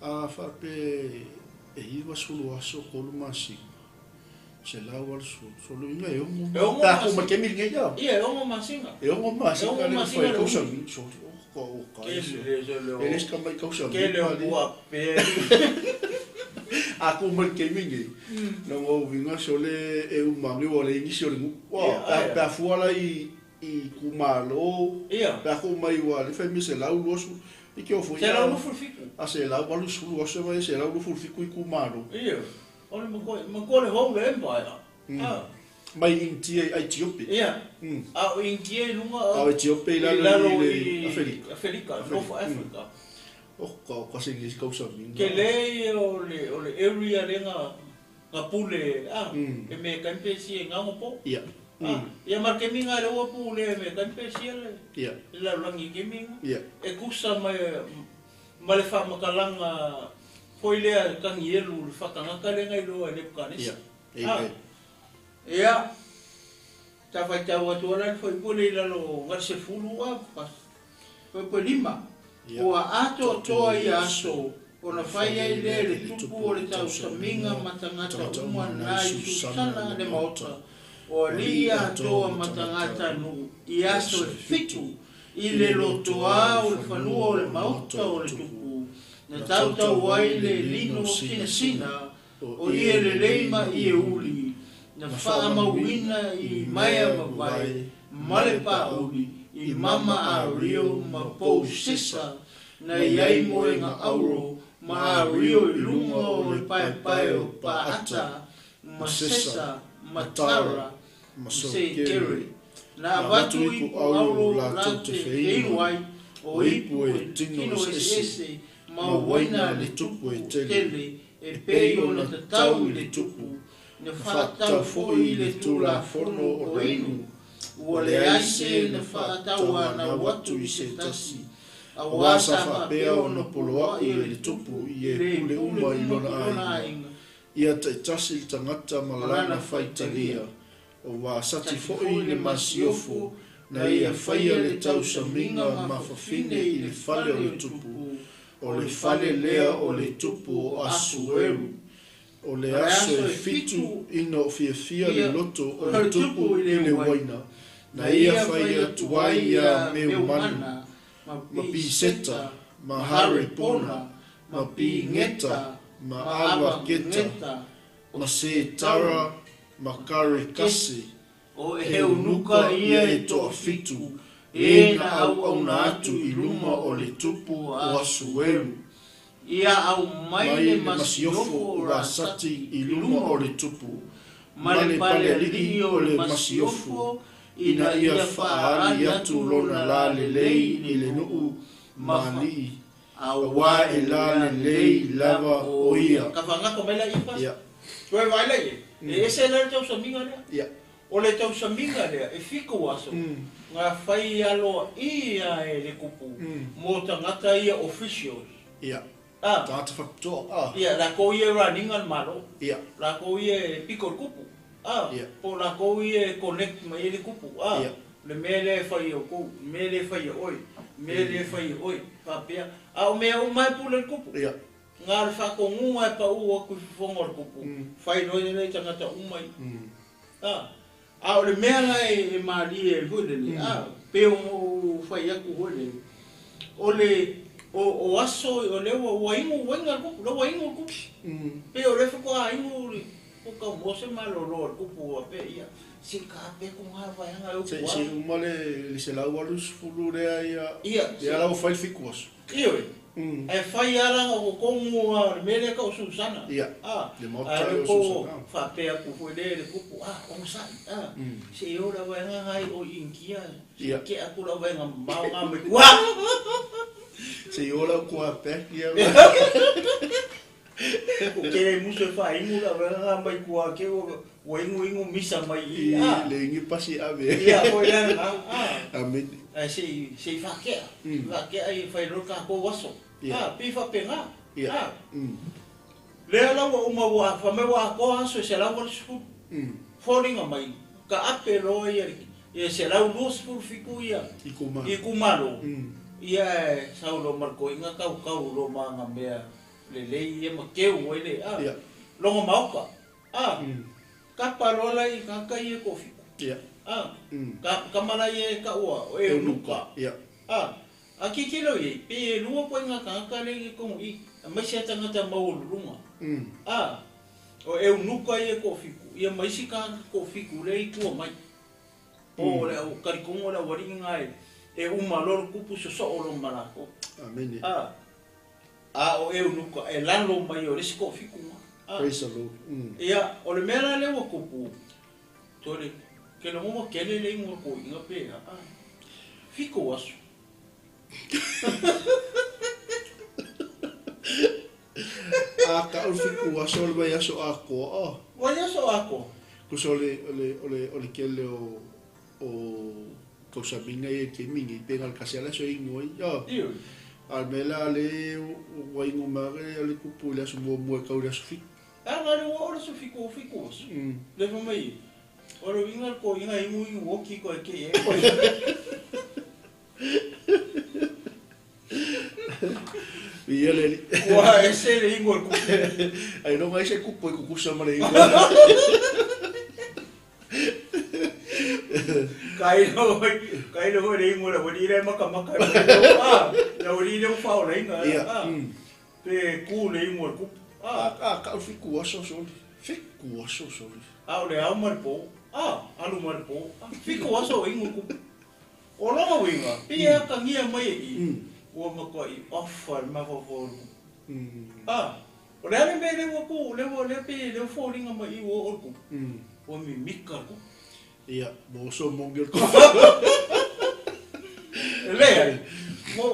a fa pe e iwa sulu aso kolu masi. Se lau al su solo inga e ongo. Ta ko ma kemi ngai ya. Ia e ongo masinga. E ongo masinga le fai tausamiga so ko o ka. Ke le Eles ka mai tausamiga. Ke le ua pe. A ku mai le taimi lenei, lona uiga sole e uma agi ua leai nisi o le nuu. Ua, pe a fua la i itumalo, pe a ku mai ua le fai mea 120, e te oo foi 127. A 180 aso e 127 itumalo. Ia, o le matua le hou le empire. Mai Initia i Aitiope. Ia, a o Initia i luga A o Etiope i lalo i le Afelika. Afelika, North Africa. O ka se nisi kausamiga. Tele ia o le area lea na pule, e me kaimpe si e ngago po. Ia. Ia ma le taimi lena lea ua pule e me kaimpe si le lalolagi i taimi lena. E tusa ma le faamatalaga foi lea Tanielu le faatagata lea na iloa e Nebukanesa. Ia. Ia, ta faitau atu ala le fuaiupu lea i lalo o le 10 fuaiupu 5. Ua atoatoa ia aso ona fai ai lea le tupu o le tausamiga ma tagata uma na i Susana le maota o alii atoa ma tagata nuu i aso e 7 i le lotoa o le fanua o le maota o le tupu na tautau ai le lino sinasina o ie lelei ma ie uli na faamauina i maea vavae ma le pauli i mama ario ma pou sesa na iai moega auro ma ario i luga o le paepae o Paata ma Sesa ma Tara ma Sekere na avatu ipu auro latou te feinu ai o ipu e tino eseese ma uaina le tupu e tele e pei ona tatau i le tupu na faatatau foi i le tulafono o inu ua leai se na faatauanau atu i se tasi Auā sa faapea ona poloai e le tupu i e pule uma i lona aiga, ia taitasi le tagata ma lana faitalia, o Vasati foi le masiofo na ia faia le tausamiga mafafine i le fale o le tupu, o le fale lea o le tupu o Asueru. O le aso e 7 ina o fiafia le loto o le tupu i le uaina, na ia fai atu ai ia Meumana, ma Piseta, ma Harepona, ma Pingeta, ma Avaketa, ma Setara, ma Karekase, o eunuka ia e toafitu, e na auauna atu i luma o le tupu o Asueru. Ia au mai le masiofo o Vasati i luma o le tupu, ma le palealii o le masiofo, ina ia faaali atu lona lalelei i le nuu ma alii, auā e lalelei lava o ia. Ka faagata mai la ipa. Ia. Toe vaai la i e ese la le tausamiga lea. Ia. O le tausamiga lea e 7 aso. Ngā fai aloa ia e le kupu mo tagata ia officials. Ia. Tagata faapitoa. Ia, lakou ia e raninga le malo. Ia. Lakou ia e piko le kupu. Ia. Po lakou ia e connect mai ai le kupu. Ia. Le mea lea e fai e outou, le mea lea e fai e oe, le mea lea e fai e oe, faapea. A o mea uma e pule le kupu. Ia. Ngā le faatonuga e paʻu atu i fofoga o le kupu, fai loa lea i tagata uma i. A o le mea la e malie ai foi lele, pe o fai atu foi lele, o le o aso o lea ua inu uaina le kupu, lea ua inu le kupu. Pe o lea faatoa inu le o kau mo se malolo o le kupu ua pe ia. Se ka pe ku ngā vaeanga e upu Se uma le 180 lea ia. Ia. Ia la ua fai le 7 aso. Ia oi. E fai ala o kongu a le mele ka o Susana. Ia. Le maota e o Susana. Faapea ku foi le le kupu o sai. Se o la vaeanga ngai o inkia. Ia. Ke aku la vaeanga mau ngā me kua. Se o la kua pe ia. O ke le muso e whaingu la vaeanga mai kua ke o ua ingu ingu misa mai i. Le ingi pasi ave. Ia, foi lea na. Amen. Se i whakea. Whakea i whai roka ko waso. Pi whapenga. Ia. Lea la ua uma ua wha me ua koa aso e se lau wale sefulu. Fōringa mai. Ka ape loa ia e se lau 20 fiku ia. I kumalo. Ia e saulo marko inga kau kau lo manga mea. Le lei ia ma keu oi le. Longo maoka. Ka parola i ka kai e kofiku. Ia. Ka mala i e ka ua o e unuka. Ia. A tilotilo i ai, pe e lua koe ngā tagata lea i totonu i i, aemaise a tagata maualuluga. A, o eunuka ia e toafitu, ia ma isi tagata toafitu lea i tua mai. Po o le au talitonu o le aualii na e, e uma loa le tupu sosoo loa ma latou. Amene. A, a o eunuka e lalo mai o le isi toafitu na. A. Praise the Lord. Ia, o le mea la lea ua tupu, Tole, ke logo ua kele le ingoa koiga pe a, a. Fitu aso. A kau le fitu aso o le vaiaso atoa o. Vaiaso atoa. Tusa o le, o le, o le, o le kele o, o tausamiga ia i le taimi lenei, pe na o le tasi lava le aso e inu ai, o. Ioe. A o le mea la lea ua inu mai lava le tupu i le aso muamua e tau i le aso fitu. A na le ua o le aso fitu o fitu aso. Le fai mai, o le uiga le koiga inu inu oki koe ke e koe. Ia le alii. Ua ese le ingoa o le kupu. Ailoga ai se kupu e kukusa ma le ingoa. Kai loa kai loa le ingoa o le aualii la e makamaka e mai a, le aualii lea ua faaolaina a, pe ku le ingoa o le kupu. A, a, kau fitu aso soli. Fitu aso soli. A o le ao ma le po, a, alu ma le po, a, fitu aso o ingoa kupu. O lona uiga, pei e atagia mai e i, ua matuai ofa le mafaufau o le kupu. A, o le a le mea lea ua tu, lea ua, lea pei lea ua foliga mai i ua oo le kupu, ua mimika le kupu. Ia, mo oso moni o le kupu. E leai, mo,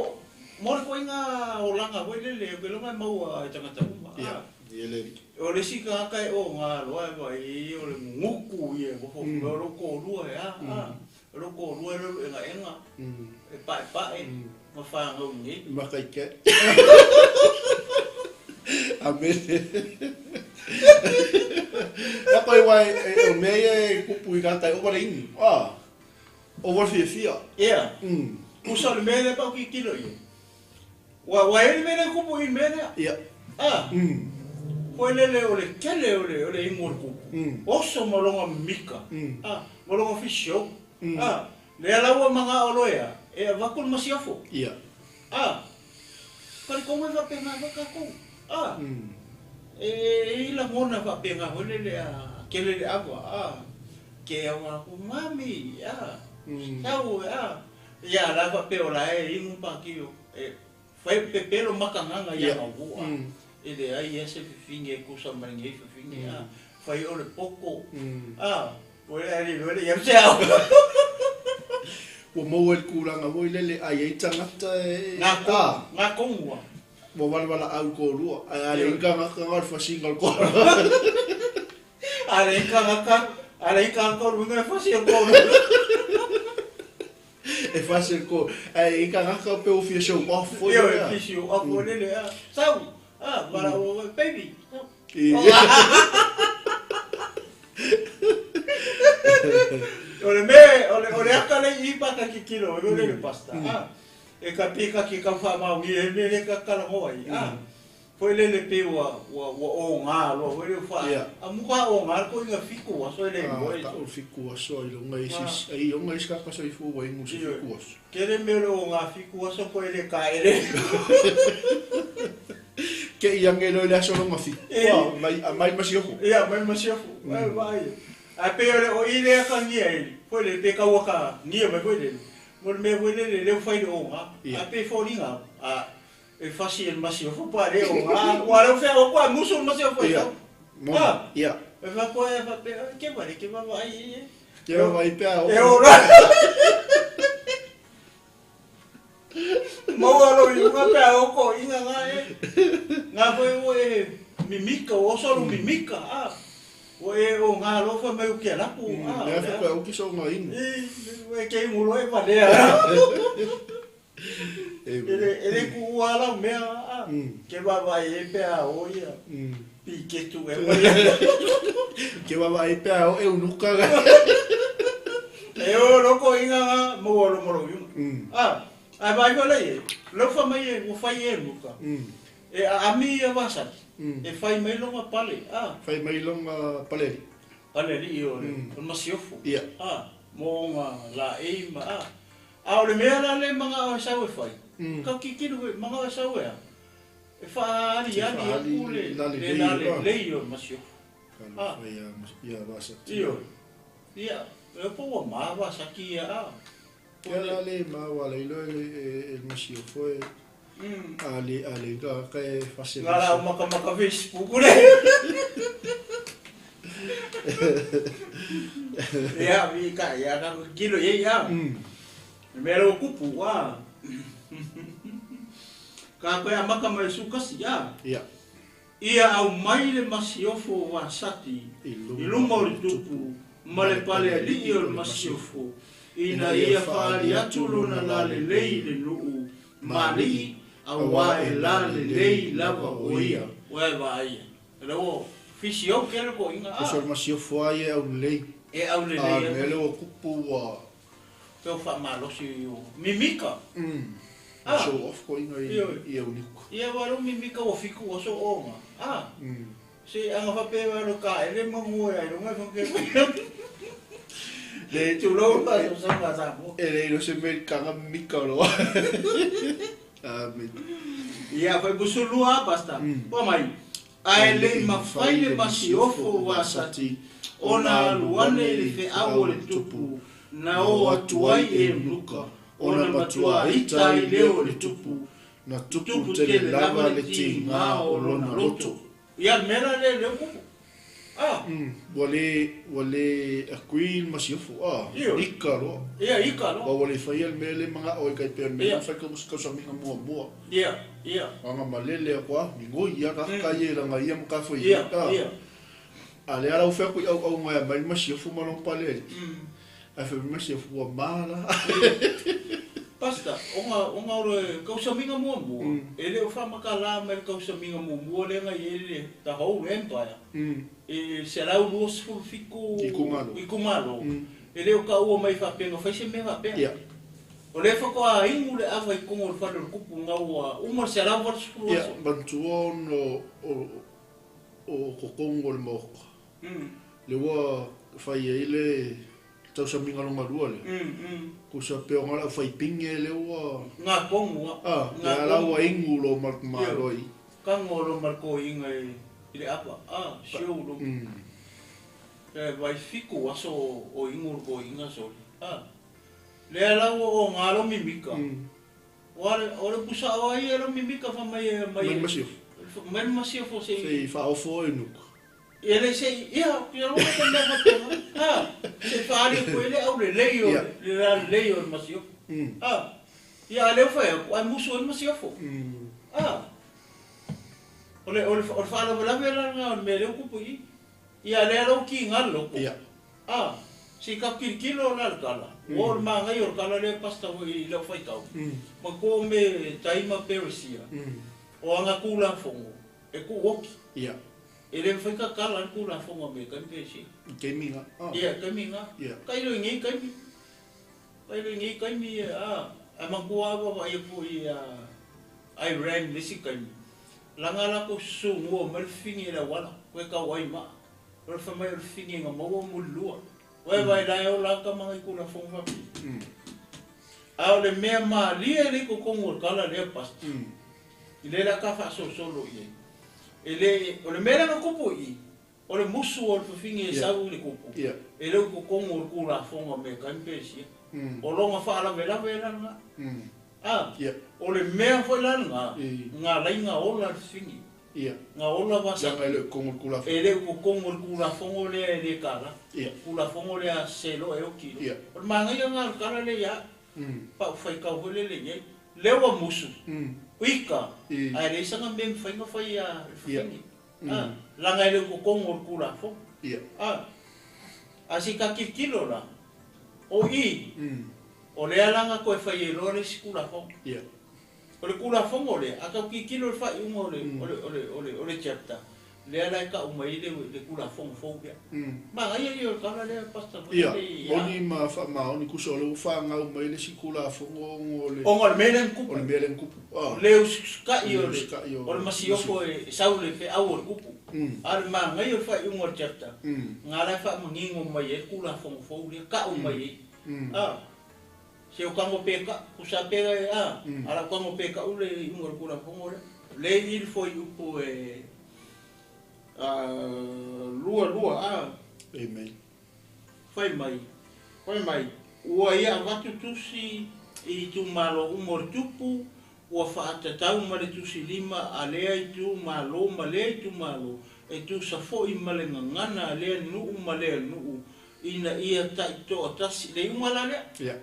mo le ituaiga olaga foi lele, ou te iloa e maua e tagata uma. Ia, ia le. O le isi tagata e oga loa e vaai o le gugu ia e nofo, o lou toalua e a, a. O lou toalua e lou egaega, e paepae ma fanau i nei. Makaike. Amene. Ia koe wa e o mea ia e kupu i gata e ova le inu. Ah. Ova le fiafia. Ia. Usa o le mea lea pau tilotilo i ai. Ua ua i ai le mea lea e kupu i le mea lea. Ia. Ah. Foi lele o le tele o le o le inu o le kupu. Oso ma lona mimika. Ah, ma lona fisio. Ah, lea la ua manao loa ea e avatu le masiofo. Ia. Ah, talitonu e faapena foi tatou. Ah, e i ai lagona faapena foi lele a kele le ava. Ah, ke ava aku mami. Ah, sau ah, ia la faapea o la e inu pakio. E fai pepelo makagaga ia gavua. E leai lava se fefine e tusa ma lenei fefine. Ah, fai o le poto. Ah, ua le alii loa le ia se ao. Ua maua i le tulaga foi lele a i ai tagata e Ngā konu, ngā konu a. Ua valavala au toalua, ae a leai ni tagata na o le fasiga o le toalua. A leai ni tagata, a leai ni tagata o le uiga e fasi e le toalua. E fasi e le toalua, ae i ai tagata pe ua fia show off foi lea. Ioe, fia show off foi lele, a. Sau, a, valaau ua, baby, sau. O le mea, o le, o le aka lea i i pa ka tilotilo ai le pastor, a, e ka pe ka ke kau faamaonia ai le mea lea ka talanoa ai, a, foi lele pei ua, ua, ua oga loa foi lea ua faa, a muka oga le koiga fitu aso e le iloa e. A, tau le fitu aso ailoga isi, ailoga isi kaka soifua ua inu i se fitu aso. Tele mea o le oga fitu aso koe le taele. Ke i age loa i le aso lona fitu, a, mai, aumai le masiofo. Ia, aumai le masiofo, ai vaai. Ae pei o le o i lea atagia i, foi lele, pe tau atagia mai foi lele, mo le mea foi lele lea ua fai le oga, ae pei e foliga, a, e fasi e le masiofo pa le oga, aua lea ua feau atu a musu le masiofo e sau. A, e fai atu ai faapea, ke vale, ke vaavaai i e. Ke vaavaai pe a o. E o la. Maua lou iuga pe a o koʻiga nga e. Nga foi ua e mimika, ua oso lou mimika, a. Ua e o nga alofa mai o ke alapu, a. Lea foi koe oki so nga inu. I, ua e ke ingulo e valea. E le, e le kuua lau mea, a. Ke vaavaai ai pe a o ia. Piketu e mai. Ke vaavaai pe a o e unuka. E o loko inga nga maua lo malo iuga. A, ae vaai foi la i ai, leu fai mai e ua fai e unuka. E aami ia vasali, e fai mai longa pale, a. Fai mai longa paleli. Paleli o le masiofo. Ia. A, mo ona laei ma a. A o le mea la le manga o sau e fai. Ka kikilo we manga o sau e. E faali ali aku le le lei o masiofo. Ah. Ia Vasati. Io. Ia, e po ua ma Vasati ia a. Ia la le ma wa le lo e masiofo e. Ale ale ka ka e fase. Ngala maka maka Facebook le. Ia mi ka ia ka kilo ia ia. Me lo kupu wa. Ka koe a maka mai sukasi ia. Ia. Ia au mai le masiofo Vasati i luma o le tupu ma le pale alii o le masiofo ina ia faali atu lona lalelei i le nuu maalii auā e lalelei lava o ia. Ua e vaaia. E ua fisi au kele koiga a. Kusa o le masiofo a ia e aulelei. E aulelei. A mea lea ua kupu ua. Pe o faamalosi o mimika. Show off koiga i auniku. Ia ua lo mimika ua fiku aso oga. A. Se anga faapea ua lo kaele ma ngua ai luga e whakea. Le tulou la o sa ma sa mo. E le ilo se mea kanga mimika o loa. Amen. Ia fai busulua basta. Pa mai. Ae le mafai le masiofo Vasati ona alu ane i le feau o le tupu na o atu ai e nuka ona matua ita ai leo o le tupu na tupu tele lava le tiga o lona loto. Ia le mea la lea lea kupu. Ah. Ua le agree le masiofo. Ah. Ika loa. Ia ika loa. Ua le faia le mea le manga o e kai pea mea fai kausamiga muamua. Ia, ia. Anga malele akua, mingoi ia ka kai e langa ia maka foi. Ia, ia. A le ala ufea kui au au ngai mai masiofo malong pale. Ai fe masiofo ua mala. Pasta, onga o le kausamiga muamua. E le o whamakala mai le kausamiga muamua le ngai e le the whole empire. E se lau 27 I kumalo. E le o ka ua mai whapenga, whai se mea whapenga. Ia. O le whakoa ingu le awa i kongo le whare o le kupu ngā ua uma se lau 80 aso. Ia, mantua ono o kokongo le maoka. Le ua whai e le tausamiga longa lua le. Kusa peo ngā lau whai pinge le ua. Ngā kongo a. Ah, le ala ua ingu lo maloi. Kango lo malko inga i le apa. Ah, siu lo. E vai fiku aso o ingu lo inga soli. Ah. Le ala ua o ngā lo mimika. O le pusa o ai e lo mimika fa mai e mai. Mai masiofo. Mai masiofo se. Se whaofo e nuku. E le se, ia, ia lo ka mea whapenga. Ah, se whaari koe le au le lei o, le la lei o le masiofo. Ah, ia leo whai, ai musu o le masiofo. Ah, o le whaalavelave la ngā o le mea leo kupu i. Ia le alau ki ngā loko. Ia. Ah, se ka kirikilo la le kala. O le maangai o le kala le pasta i lau whaitau. Ma ko me taima peresia. O anga kula fongo. E ku oki. Ia. E le whaika kala le kula fongo me kai peresia. Kei minga. Ia, kei minga. Kai lo ngi kai mi. Kai lo ngi kai mi. Ah, a mangkua wa i pu i ai ran lisi kai mi. Langa la ko sungu o melfingi la wala. Koe ka wai ma. O le whamai o le fingi ngā maua mulua. Wai vai lai o la ka mangai kula fongo whapi. A o le mea maalia le kokongo o le kala lea pasta. I le la ka whaasosolo i e. E le, o le mea langa kupu i, o le musu o le whafingi e sau i le kupu. E le kokongo o le kula fongo me kai mpesia. O longa whaalavelave langa. Ah, o le mea foi langa, ngā lainga ola le fingi. Ia. Ngā ola vasa. Langa e le kongo le kula fongo. E le kongo le kula fongo lea e le kala. Ia. Kula fongo lea selo e o kilo. Ia. O le maangai ngā le kala le ia. Pa whai kau hole le ngai. Lewa musu. Uika. Ai le isanga me mwhainga whai a whafingi. Langa e le kongo le kula fongo. Ia. Ah. A si ka kilo la. O i. O lea langa koe whai e loa le si kula fongo. Ia. O le kula fongo le, a kau kikilo le whai unga o le chapter. Lea lai ka umai le kula fongo fou pia. Ma ngai ia o le kala lea pasta. Ia, oni ma wha oni kusa o le uwha ngā umai le si kula fongo o le... Ongo le mele kupu. O le mele kupu. Le usukai o le masiofo e sau le wheau o le kupu. A le ma ngai o le whai unga o le chapter. Ngā lai wha mangingo mai e kula fongo fou lea, ka umai e. Se o kago pe ka, kusa pe a, ala kago pe ka ule i unga le kula fongo le. Le i le foi upu e lua lua a. Amen. Fai mai, fai mai, ua ia avatu tusi i itumalo uma o le tupu, ua faatatau ma le tusi lima a lea itumalo ma lea itumalo, e tusa foi ma le gagana a lea nuu ma lea nuu, ina ia taitoatasi, le iuga la lea? Ia.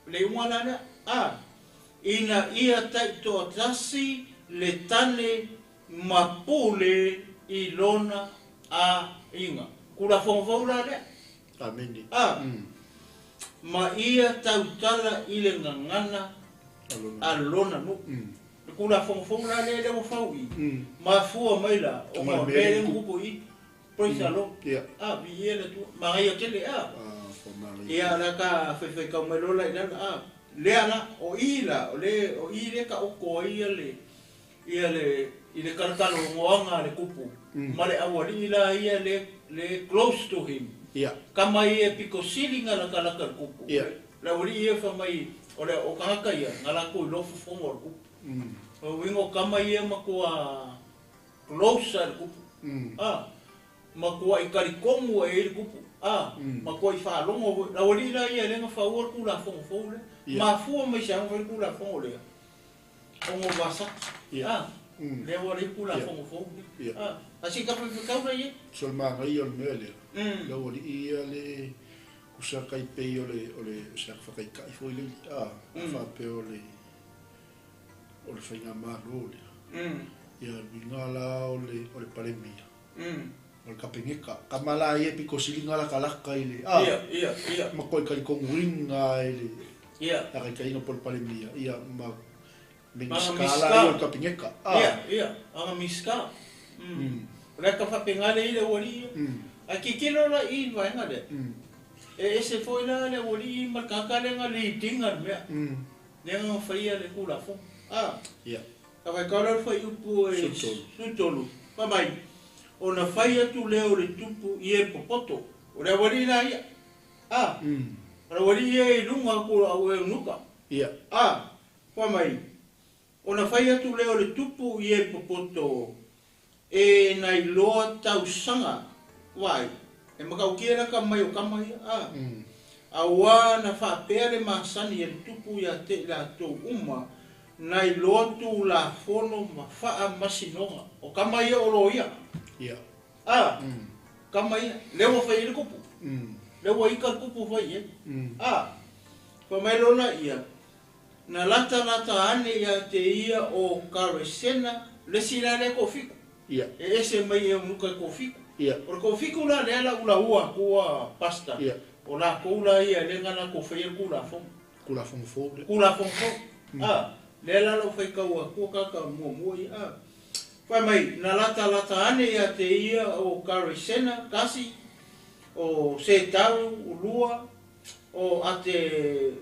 Le iuga la lea? A, ina ia taitoatasi le tane ma pule i lona aiga. Tulafono fou la lea? Amene. A, ma ia tautala i le gagana a lona nuu. Le Tulafono fou la lea lea ua fau i, mafua mai la, ona o mea lea na tupu i i. Praise the Lord. A, viia le Atua. Manaia tele, a. Ia, la ka faifai mai loa la i lalo, a. Lea la, o i la, o le, o i lea taoto ai ia le, ia le, i le talatalanoaga a le tupu, ma le aualii la ia le, le close to him. Kama ia e pito sili na latalata i le tupu. Le aualii ia fai mai, o le, o tagata ia, na latou iloa fofoga o le tupu. O le uiga o kama ia e matua close lava i le tupu. A, matuai talitonu e i ai le tupu. A, matuai faalogo foi. Le aualii la ia lea na faua le Tulafono fou lea. Mafua mai se aga fai le Tulafono lea, ona o Vasati. A, lea ua leai le Tulafono fou lea. A, a se i tafaifetau la i ai. So le manaia o le mea lea, le aualii ia le usa kai pei o le, o le, se aka whakaitai foi le, a, whapea o le, o le faigamalo lea. Ia uiga la o le, o le Palemia. O le Kapeneta. Kama la ia pito sili lakalaka i le, a, Ia, ia, ia. ma koe talitonuina i le, lakaitaina po le Palemia, ia, ma Minisita la ia o le Kapeneta. A. Ia, ia, aga Minisita. O le ata faapena lea i le aualii ia. Ae tilotilo la i le vaega lea, e ese foi la le aualii ma le tagata lea na lead ina le mea. Lea na faia le Tulafono. A. Ia. Ka faitau lea o le fuaiupu e 13, fai mai, Ona fai atu lea o le tupu i e popoto. O le aualii la ia. A. O le aualii ia e i luga atu o au eunuka. Ia. A. Fai mai, Ona fai atu lea o le tupu i e popoto e na iloa tausaga, vaai, e matautia laka mai o kama ia, a, auā na faapea le masani e le tupu ia te i latou uma na iloa tulafono ma faamasinoga. O kama ia o loia. Ia. A, kama ia, lea ua fai ai le tupu. Lea ua ika le tupu fai i ai. A, fai mai loa laia, Na latalata ane ia te ia o Karesena, le isi la lea toafitu. Ia. E ese mai e unuka i toafitu. Ia. O le toafitu la lea la ulaua atua Pastor. Ia. O latou la ia lea na latou faia le Tulafono. Tulafono fou lea. Tulafono fou. A, lea la lau faitau atua tagata muamua ia. A, fai mai, na latalata ane ia te ia o Karesena, tasi, o Setaru, lua, o Ate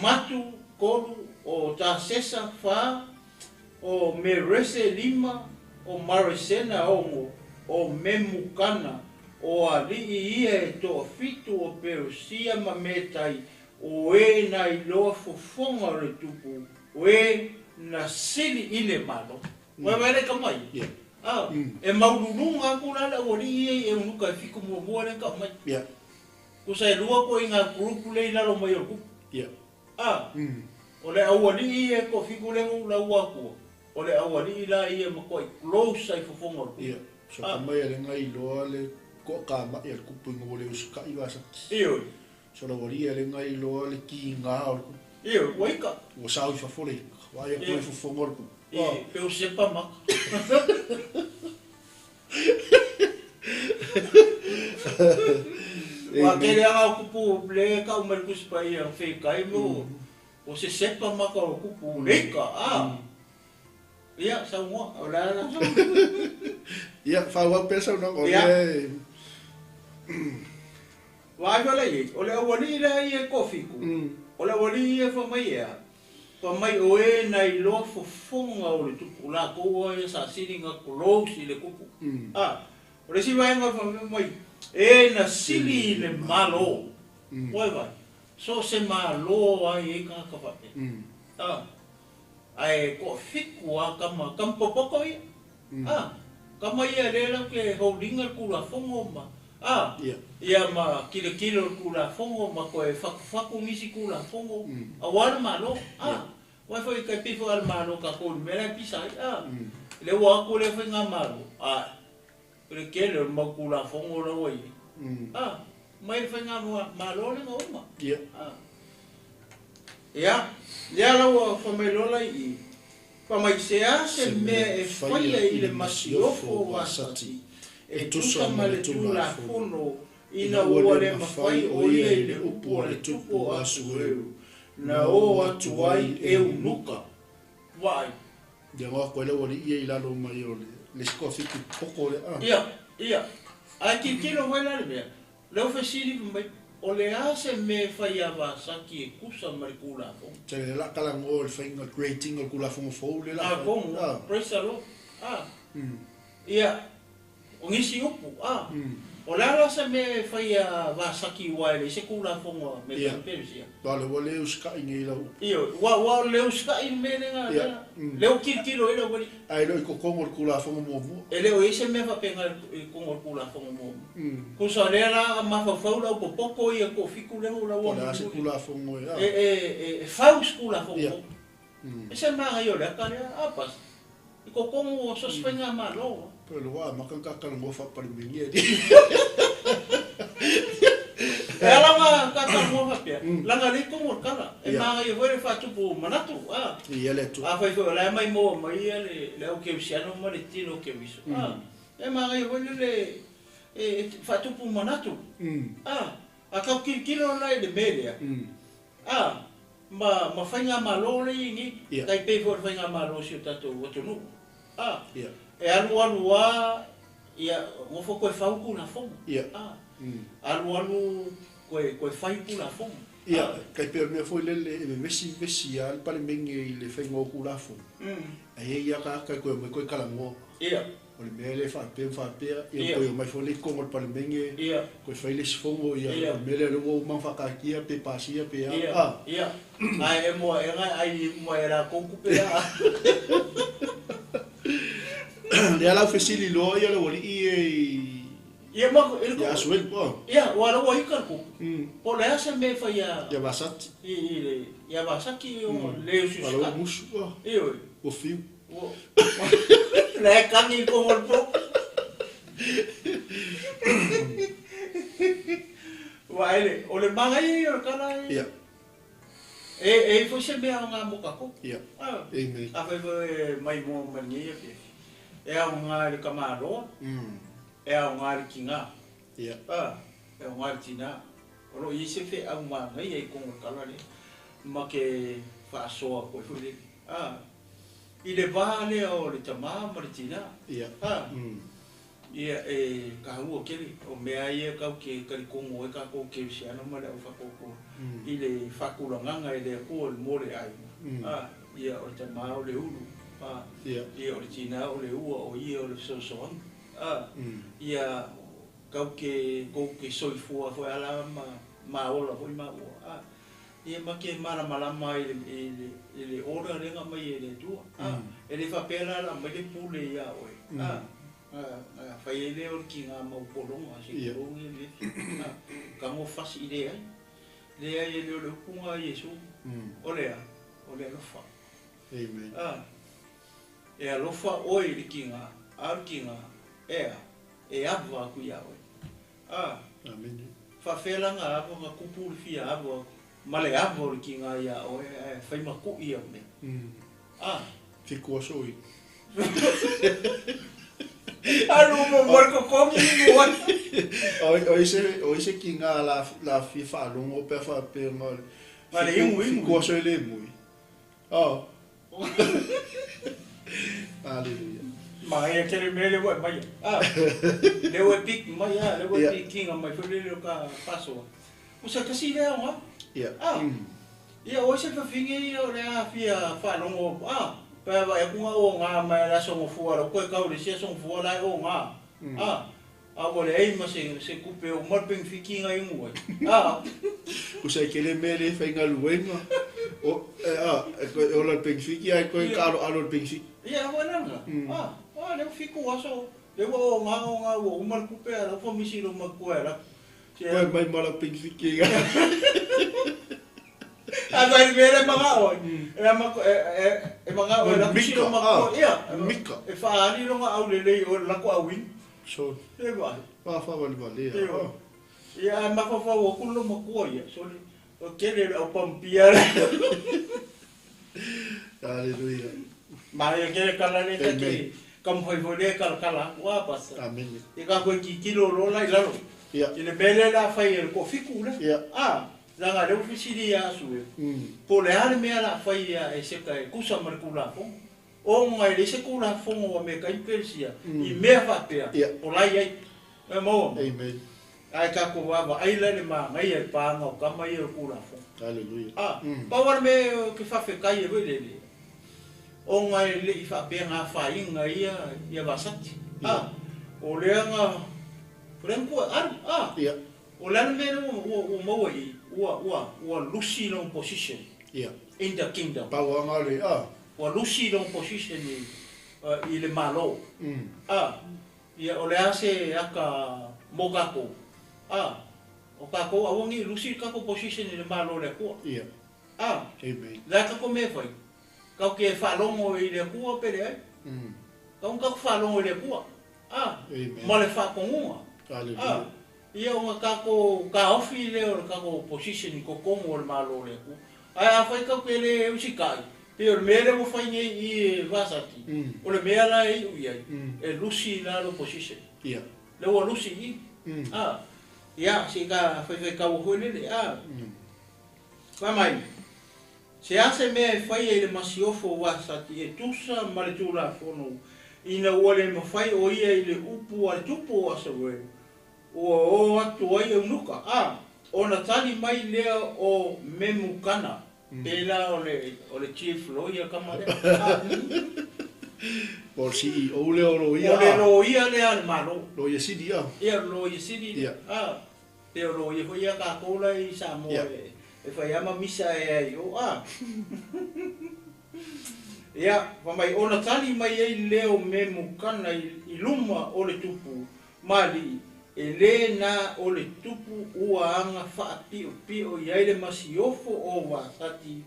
Matu, tolu, o Tasesa, fa, o Merese, lima, o Maresena, ono, o Memukana, o alii ia e toafitu o Peresia ma Metai, o e na iloa fofoga o le tupu, o e na sili i le Malo. Ua vaai le kama ia? A, e maululuga atu la le aualii ia i eunuka e fitu muamua lea e tau mai. Tusa e lua koe i ngā group lea i lalo mai o le kupu. A, o le aualii ia e toafitu lea na ulaua atua, o le aualii la ia e matuai close ai fofoga o le kupu. Ia, so ka mai a le ngai iloa le toakamai a le kupu ina ua le usitai Vasati. Ioe. So le aualii a le ngai iloa le kiga o le kupu. Ioe, ua ika. Ua sao i fafo le ika, vaai atu ai fofoga o le kupu. E pe o sepa maka. Ua tele lava o kupu le tau mai le Tusi Paia o Fekai mo o se sepa maka o kupu leika a. Ia saunoa o le a la saunoa. Ia faaauau pea le saunoaga o lea e. Vaai foi la i ai, o le aualii lea ia e toafitu, o le aualii ia e fai mai e a? Fai mai o e na iloa fofoga o le tupu, latou a ia sa sili na close i le tupu. A, o le isi vaega fai mai, e na sili i le Malo. Oi vai. So se malo ai e tagata faapea. Ae toafitu lava tama, tama popoto ia. Tama ia lea latou te holding ina le Tulafono ma, ia ma tilotilo i le Tulafono ma toe fatufatu nisi Tulafono aua le Malo. Aua foi e tai pei foi a le Malo tatou i le mea la e pisa ai. Lea ua atu lea faigamalo, o le tele o le mau Tulafono la ua i ai. Mai le faigamalo lea na uma. Ia, lea la ua faamailoa la i i, faamai se a se mea e faia i le masiofo o Vasati e tusa ma le Tulafono ina ua le mafai o ia i le upu a le tupu o Asuelu na o atu ai eunuka. Vaai. Ia ngoa koe le ualii ia i lalo mai o le isi toafitu poko lea. Ia, ia. Ae tilotilo foi la le mea, lea ua fesili mai, o le a se mea e fai a Vasati e tusa ma le Tulafono? Tele la talanoa o le faiga creating o le Tulafono fou lea la fai. Atonu, praise the Lord. Ia, o nisi upu, o le a la se mea e fai a Vasati aua e leai se Tulafono a me Peresia? Ia, o lea ua le usitai nei lau upu. Ioe, ua o le usitai le mea lea, lea ua tilotilo ai le aualii. Ae le o i totonu o le Tulafono muamua. E le o i ai se mea faapena i totonu o le Tulafono muamua. Tusa o lea la a mafaufau le au popoto ia toafitu lea ua Po o le a se Tulafono e a. E fau se Tulafono fou. E se manaia o le ata lea, a pas. I totonu o so o se faigamalo. Pe o le ua amata ona ta talanoa faa-Palemene alii. E ala ona ta talanoa faapea, leaga lea i totonu o le tala. E manaia foi le faatupu manatu, a. Ia le Atua. Afai foi o la e maimoa mai ia le au kerisiano ma le tino keriso, a. E manaia foi le e faatupu manatu, a. A tau tilotilo la i le mea lea, a, ma faigamalo lea e i ai nei, tai pei foi o le faigamalo o si o tatou atunuu, a, e alu alu lava, ia, nofo toe fau Tulafono, a, alu alu toe fai Tulafono. Ia, tai pei o le mea foi lele e vevesi vevesi lava le Palemene i le faiga o Tulafono, ae i ai lava tagata e toe omai toe talanoa. O le mea lea e faapea ma faapea, ia toe omai foi lea i totonu o le Palemene, toe fai le isi fono, ia o le mea lea o lea ua uma ona faataatia pe pasia pe a. Ia, ia. Ae e moa e ngai ai uma e latou tupe a. Lea la ua fesili loa ia le aualii ia i Ia ma i le ia Asuelu a. Ia, ua la ua ika le tupu. Po o le a se mea e fai a Ia Vasati. I le ia Vasati o le usiusitai. Ua la ua musu a. Ioe. Ua fiu. La e kagi i kongo le po. Ua ele, o le manaia ia o le tala e. Ia. E e i foi se mea aoga mo tatou. Ia. Amen. Afai foi e maimoa mai lenei afiafi, e aoga i le tamaloa, e aoga i le tina. Ia. E aoga i le tina. O lo o i ai se feau manaia i totonu o le tala lea, ma ke faasoa atu ai foi lele. I le va lea o le tamā ma le tinā. Ia. A. Ia, e taua tele, o mea ia tatou te talitonu ai tatou kerisiano ma le au faatautoa i le faatulagaga e le Atua mo le aiga. A. Ia, o le tamā o le ulu. A. Ia, o le tinā o le ua, o ia o le fesoasoani. A. Ia, tatou te, tou te soifua foi ala ma ma ola foi maua. A. Ia ma te malamalama i le i le order lea na aumai e le Atua. A, e le faapea la o le a aumai le pule ia oe. A, na fai ai lea o le tiga mau pologa se i tulou ia le a, tago fasi i leai. Leai e le o le upu na a Iesu. O le a? O le alofa. Amen. A, e alofa oe i le tiga, a o le tiga, e a? E ava atu ia oe. A. Amene. Faafefea la na ava na kupu le fia ava ma le ava o le tiga ia oe ae fai matu'i au mea. A. Fiku aso i. Alu mo mo le totogi ni mo ai. O ai se o ai se tiga la la fia faalogo pe a faapea na o le Na le igu igu. Fiku aso e le mui. Oh. Hallelujah. Manaia tele mea lea ua e maia. Ah, lea ua e pick mai ah, lea ua e pickinga mai foi lele o ka faasoa. O se tasi lea aoga. Ah, ia o ai se fafine ia o lea fia faalogo ah, pe a vaai atu na oga mai le aso Gafua, lau toe tau i le isi aso Gafua la e oga. Ah. A ua leai ma se se tupe e uma le penefiti na inu ai. A. Tusa e tele mea le faigaluega o e a e toe ola le penefiti ae toe taaloalo i le penefiti. Ia foi la lena. A, a lea ua 7 aso, lea ua oga oga ua uma le tupe a o la ua misi i lou matua e alu atu. Toe mai ma lau penefiti. A fai le mea lea e manao ai, e manao e alu atu si lou matua, ia, e faaali lona aulelei i o i le latou auina. Sole. E vaai. Faafaavalevalea. Ioe. Ia ae mafaufau atu le matua ia, sole, o tele le au pampia le. Aleluia. Manaia tele tala lea ta te taumafai foi lea e talatala atu a Pastor. Amene. Ia tatou e tilotilo loa la i lalo. Ia. I le mea lea o le a fai e le toafitu lea. Ia. A, leaga lea ua fesili ia Asuelu, po o le a le mea o le a fai ia Eseka e tusa ma le Tulafono. Ona e leai se Tulafono a Meka i Peresia i mea faapea o la e i ai. E maua mai? Amen. Ae tatou vaavaai la i le manaia i le paga o tama ia o le Tulafono. Hallelujah. A, pau lava le mea ou te faafetai ai foi lele, ona e le i faapea na afaina ia ia Vasati. A, o lea na, o lea na tuu e alu. A, o le a le mea lea ua, ua maua i i, ua, ua, ua lusi lona position. In the kingdom. Pau lava le, a. Ua lusi lona position i le Malo. A, ia o le a se aka mo tatou? A, o tatou aua ne i lusi le tatou position i le Malo o le Atua. A, Amen. Le a tatou mea e fai? Tatou te faalogo i le Atua pe leai? Tatau ona tatou faalogo i le Atua. A, Amen. Ma le faatonuga. Hallelujah. A, ia ona tatou taofi lea o le tatou position i totonu o le Malo o le Atua. Ae afai tatou te le usitai, pei o le mea lea ua fai nei i i e Vasati, o le mea la e iu i ai, e lusi i lalo position. Lea ua lusi i i. A, ia, se i ta faifai foi lele, a. Fai mai, se a se mea e faia i le masiofo o Vasati e tusa ma le Tulafono, ina ua le mafai o ia i le upu a le tupu o Asuelu, ua o atu ai eunuka, a, ona tali mai lea o Memukana, pēlā o le, o le chief lawyer kama lea, a. Po o le CEO lea o loia. O le loia lea a le Malo. Loia sili, a. Ia, loia sili, a. Pe o loia foi ia tatou la i Samoa e fai lava ma misa e ai o, a. Ia, fai mai ona tali mai ai lea o Memukana i luma o le tupu ma alii, e lē na o le tupu ua aga faapiopio i ai le masiofo o Vasati,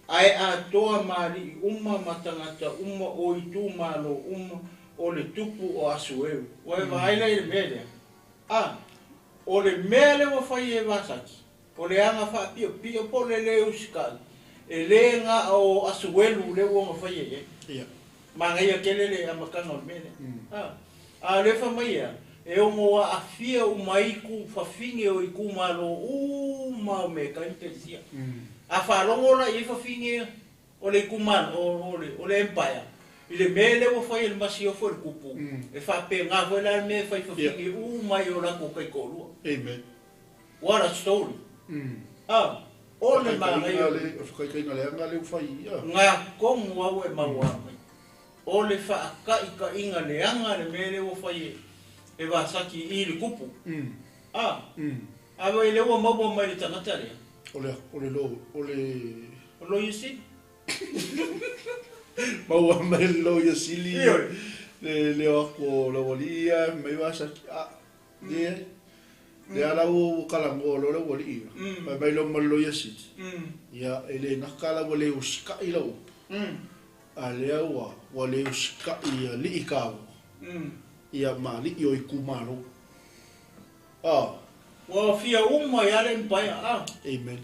ae atoa ma alii uma ma tagata uma o itumalo uma o le tupu o Asueu. Ua e vaai la i le mea lea? A, o le mea lea ua fai e Vasati, o le aga faapiopio po o le lē usitai, e lē na o Asuelu lea ua ona faia i ai. Manaia tele le amataga o le mea lea. A, a o lea fai mai ea, e ono aafia uma ai ku fafine o itumalo uma o Mekai ma Peresia. A faalogo la i ai fafine o le itumalo, o le empire, i le mea lea ua fai e le masiofo e le tupu, e faapena foi la le mea e fai fafine uma ai o latou taitoalua. Amen. What a story. A, o le manaia. O le whakaikainga leaga lea ua fai i ia. Ngā komu au e maua mai. O le whaakaikainga leaga le mea lea ua fai e Vasati i le kupu. A, a wai lea ua maua mai le tagata lea. O le, o le lo, o le... O loia sili. Maua mai le loia sili. Ioe. Le leo aku o le wali ia, mai Vasati. A, le, le ala ua kalangoa lo le wali ia. Mai mai lo ma le loia sili. Ia, e le naka la ua le usikai la upu. A lea ua, ua le usikai ia lii kāua. Ia ma lii o itumalo. A. Ua fia uma ia le empire, a. Amen.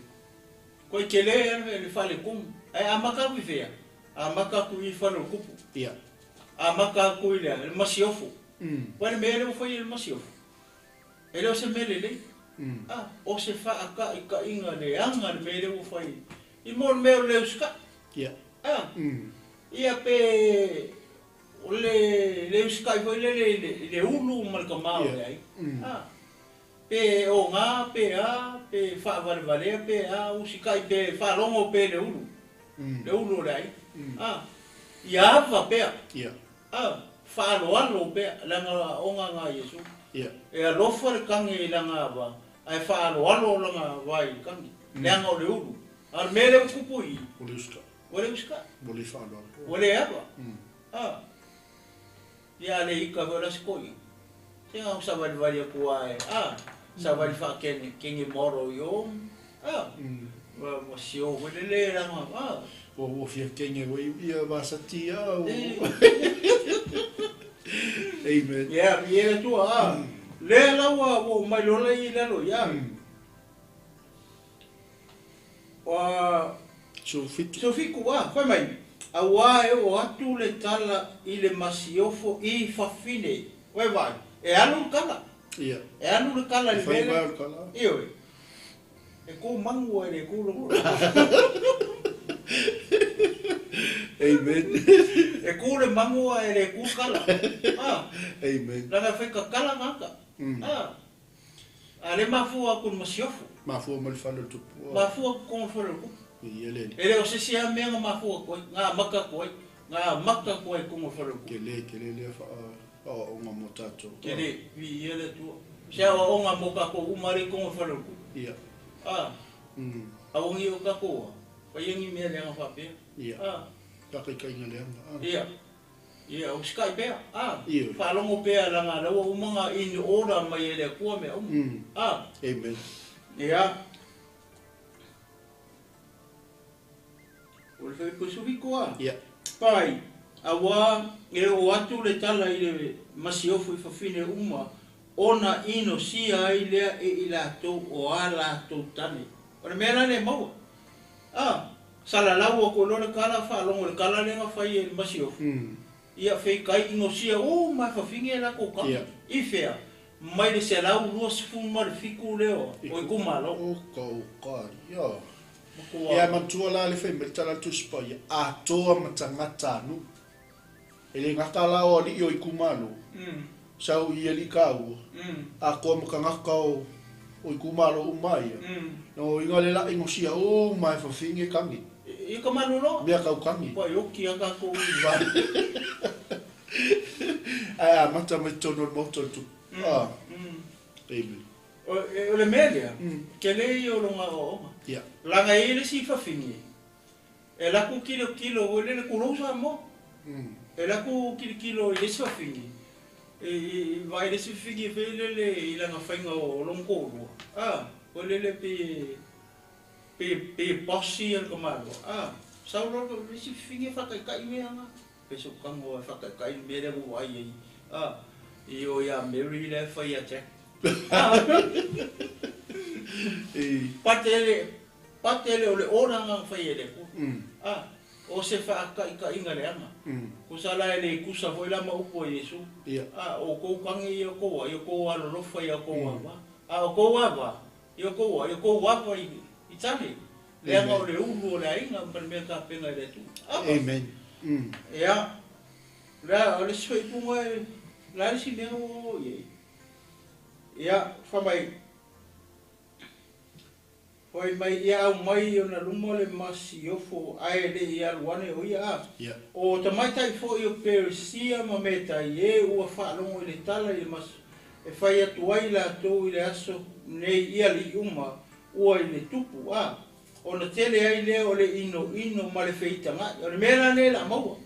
Koe te le le fale kumu. Ae amata aku i fea? Amata aku i fale o le kupu. Amata aku i le, le masiofo. Koe le mea lea ua fai e le masiofo. E le o se mea lelei. A, o se whaakaikainga leaga le mea lea ua fai. I mo le mea o le usikai. A. Ia pe o le le usikai foi lele i le ulu ma le kamā o le ai. A. Pe o ngā, pe a, pe whaavalevalea, pe a, usikai, pe whaalongo, pe le ulu. Le ulu o le ai. A. Ia ava pea. A. Whaaloalo pea, leaga onga ngā Iesu. Ia. E alofa le kage i laga ava, ae faaaloalo laga ava i le kage, leaga o le ulu. A o le mea lea ua tupu i i, Ua le usitai. Ua le usitai. Ua le faaaloalo. Ua le ava. A. Ia a le ika foi la se toeaina, se na o savalivali atu lava e, a, savali faakene, kene moro i o, a, ma sio foi lele leaga, a. Ua ua fia kene foi ia vasati a ua. Amen. Ia, viia le Atua, a. Lea la ua ua mai loa la i lalo ia. Ua. 17. 17, a, fai mai, auā e oo atu le tala i le masiofo i fafine. Ua e vaai, e alu le tala. Ia. E alu le tala i le E fai mea lea. vae o le tala. Ioe. E ku manu e le ku logo. Amen. E ku le manu ae le ku kala. Ah. Amen. Leaga e fai kakala gata. Ah. A le mafua aku i le masiofo. Mafua mai le fale o le tupu. Mafua aku i le fale o le tupu. Ia le alii. E le o se isi lava mea na mafua atu ai, na amata atu ai, na amata atu ai i totonu o le fale o le tupu. Tele, tele lea faaoaoga mo tatou. Tele, viia le Atua. Se aoaoga mo tatou uma lea i totonu o le fale o le tupu. Ia. A, aua ne i o tatou a faia ni mea leaga faapea. Ia. A. Faataitaiga leaga. A. Ia. Ia, usitai pea. A. Ioe. Faalogo pea leaga la ua uma ona in order mai e le Atua mea uma. A. Amen. Ia. O le faipuisufiku a. Ia. Pai, auā e oo atu le tala i le masiofo i fafine uma, ona inosia ai lea e i latou o a latou tane. O le mea la lea e maua. A, salalau atu loa le kala, faalogo i le kala lea na fai e le masiofo, ia feikai inosia uma e fafine e latou tane. I fea? Mai le 127 lea o itumalo. O ka o ka, ia. Ia manatua la le fai mai le tala a le Tusi Paia, atoa ma tagata a nuu. E le gata la o alii o itumalo, sau i alii kaua, atoa ma tagata o itumalo uma ia. No inga le la inosia uma e fafine kage. I ka malolo. Mea kau kage. Ua ioki a kakou i va. Ae amata mai totonu o le maota o le tupu. Amen. O le mea lea, tele ia o lona aoaoga. Leaga e i ai le isi fafine, e alu atu tilotilo foi lele, tulou Samoa. E alu atu tilotilo i le isi fafine, e vaai i le isi fafine foi lele i lana faiga o lona toalua, foi lele pei e, pei e bossy le tamaloa, sau loa le isi fafine e faataitai mea na. Pei se tago e faataitai le mea lea ua vaai ai, i o ia Mary la e fai ia Jack. Patele, patele o le order na fai e le Atua. O se faataitaiga leaga. Tusa la e le tusa foi la ma upu a Iesu. O kou kage ia o kou a, ia kou alolofa ia kou ava. A o kou ava, ia kou a, ia kou ava i tane. Leaga o le ulu o le aiga ma le mea tapena e le Atua. Amen. Ia, la o le isi faaipuga e, la le isi mea ua oo i ai. Ia, fai mai, fai mai ia aumai i ona luma le masiofo ae le i alu ane o ia a. O tamaitai foi o Peresia ma Metai e ua faalogo i le tala i le mas e fai atu ai latou i le aso nei i alii uma ua i le tupu a, ona tele ai lea o le inoino ma le feitaga'i. O le mea la lea e la maua.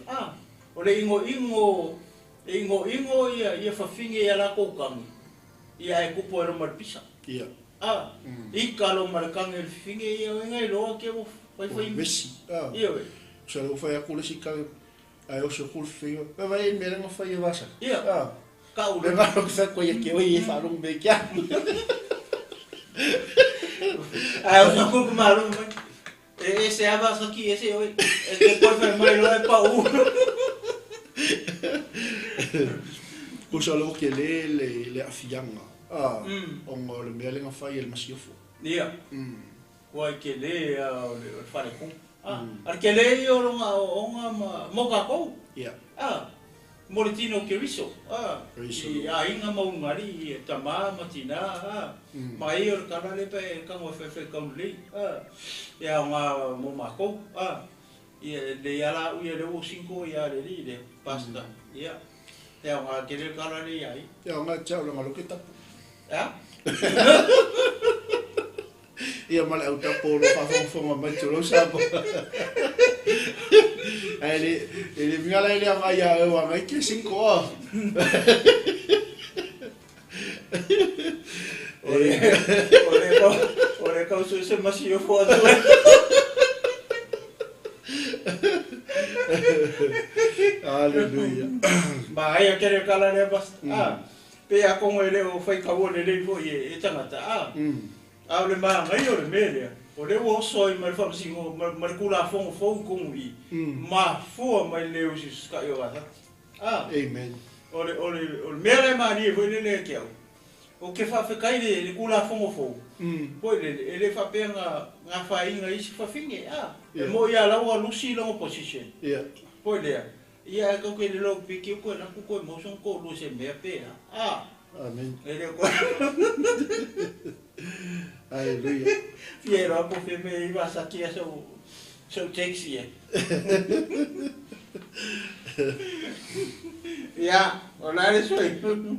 A, o le inoino, e inoino ia, ia fafine i a latou kagi, ia ae tupu ai loa ma le pisa. A, ika loa ma le kagi o le fafine ia, o ina iloa ke ua faifai. O mesi. A. Ioe. Sa ua fai atu le isi kagi, ae oso atu le fafine, Vae vae i le mea lea na fai e Vasa. Ia. A. Kau Le le. galo ki whai koe ia ke oi e whaalongo me kia. Ae o sa kuku malo mai. E ese ava sa ki ese oi. E te koe whai mai loa e pa u. Kusa lo ke le le le afianga. Ah, onga o le mea lenga whai e le masiofo. Ia. Kua i ke le a o le whare ku. Ah, ar ke le i o longa o onga ma mo ka kou. Ia. Ah, mo le tino Keriso. Ah, Keriso. i aiga ma ugari i tama ma tina. Ah, ma i o le kala le pe e kango e whewhe kau lei. Ah, ia o ngā mo mākou. Ah, ia le ia la uia le o sinko ia le li le pasta. Ia. E aoga tele le tala lea ia ia. E aoga ia te au leaga o lea ou te tapu. E a? Ia ma le au tapu o lo o faafogafoga mai tulou Samoa. Ae le e le uiga la e le aoga ia oe aua e te single a. O le o le o le tau sue se masiofo atu ai. Hallelujah. Manaia tele le tala lea Pastor. A, pei atonu e le o faitaua lelei foi e tagata, a. A o le manaia o le mea lea, o lea ua oso ai ma le faamasino ma le Tulafono fou i totonu i i, mafua mai le usiusitai o Vasati. A. Amen. O le, o le, o le mea la e malie foi lele ia te au, ou te faafetai i le Tulafono fou, foi lele, e le faapea na, na afaina isi fafine, a. E moi lava la ua lusi lona position, foi lea, ia ae tou te le iloa piki ua toe alu atu toe maua sona toalua i se mea pe a. A. Amen. E le o toe. Hallelujah. Fia iloa po o fea mea i Vasati a sau, sau taxi e. Ia, o le a le sui?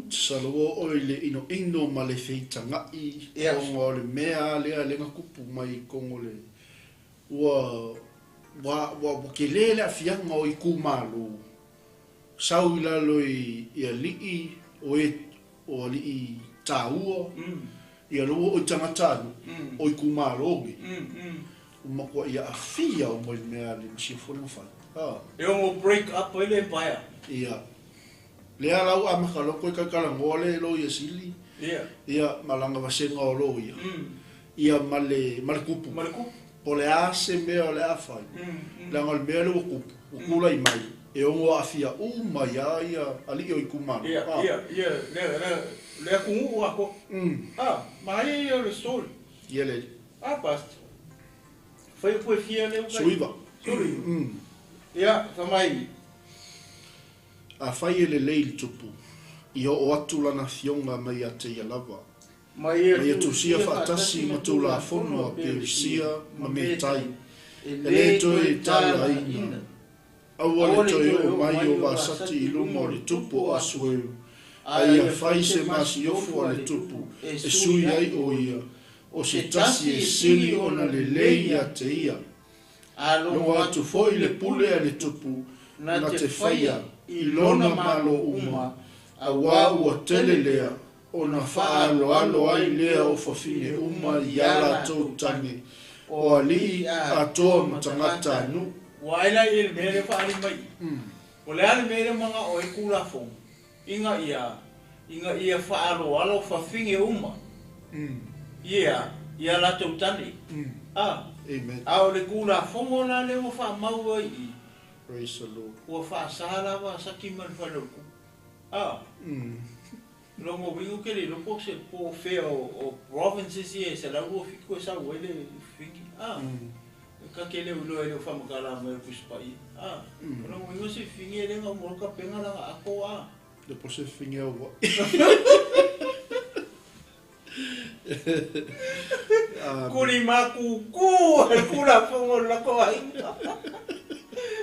Salo ua oo i le inoino ma le feitagaʻi ona o le mea lea lea na tupu mai i totonu o le ua ua ua ua tele le aafiaga o itumalo sau i lalo i i alii o e o alii taua ia lea ua oo i tagata nuu o itumalo nei ua matuai aafia uma i le mea a le masiofo lea na fai. A. E ono break up ai le empire. Ia. Lea la ua amata loa toe talatalanoa le loia sili. Ia. Ia ma lana vasega o loia. Ia ma le ma le kupu. Ma le kupu. Po o le a se mea o le a fai. Leaga o le mea lea ua tupu, ua tulai mai, e ono aafia uma ai lava ia alii o itumalo. Ia, ia, ia, lea, lea, le atunuu atoa. A, manaia ia o le story. Ia le. A, Pastor. Fai upu e fia lea ua. Suiva. Suiva. Ia, fai mai. Afai e lelei le tupu, i oo atu lana afioga mai ia te ia lava, Ma ia ma ia tusia faatasi ma Tulafono a Perisia ma Metai, e le toe talaina. Aua le toe oo mai o Vasati i luma o le tupu o Asueu, a ia fai se masiofo a le tupu e sui ai o ia, o se tasi e sili ona lelei ia te ia. Logo atu foi le pule a le tupu na te faia i lona malo uma, auā ua tele lea ona faaaloalo ai lea o fafine uma iā latou tane, o alii atoa ma tagata a nuu. Ua ai la i le mea lea faaali mai i. O le a le mea lea manao ai Tulafono ina ia ina ia faaaloalo fafine uma ia ia latou tane. A Amen. A o le Tulafono la lea ua faamau ai i i, Praise the Lord. ua faasa lava saki ma le fale o le kupu. A Lona uiga ou te le iloa po o se po o fea o provinces ia e 127 e sau ai le fafine. A Ta te le o iloa e le o faamatala mai o le Tusi Paia. A O lona uiga o se fafine e le gau mo le tapena lana ato. A Le po se fafine au Kuli makuku a le Tulafono o le latou aiga.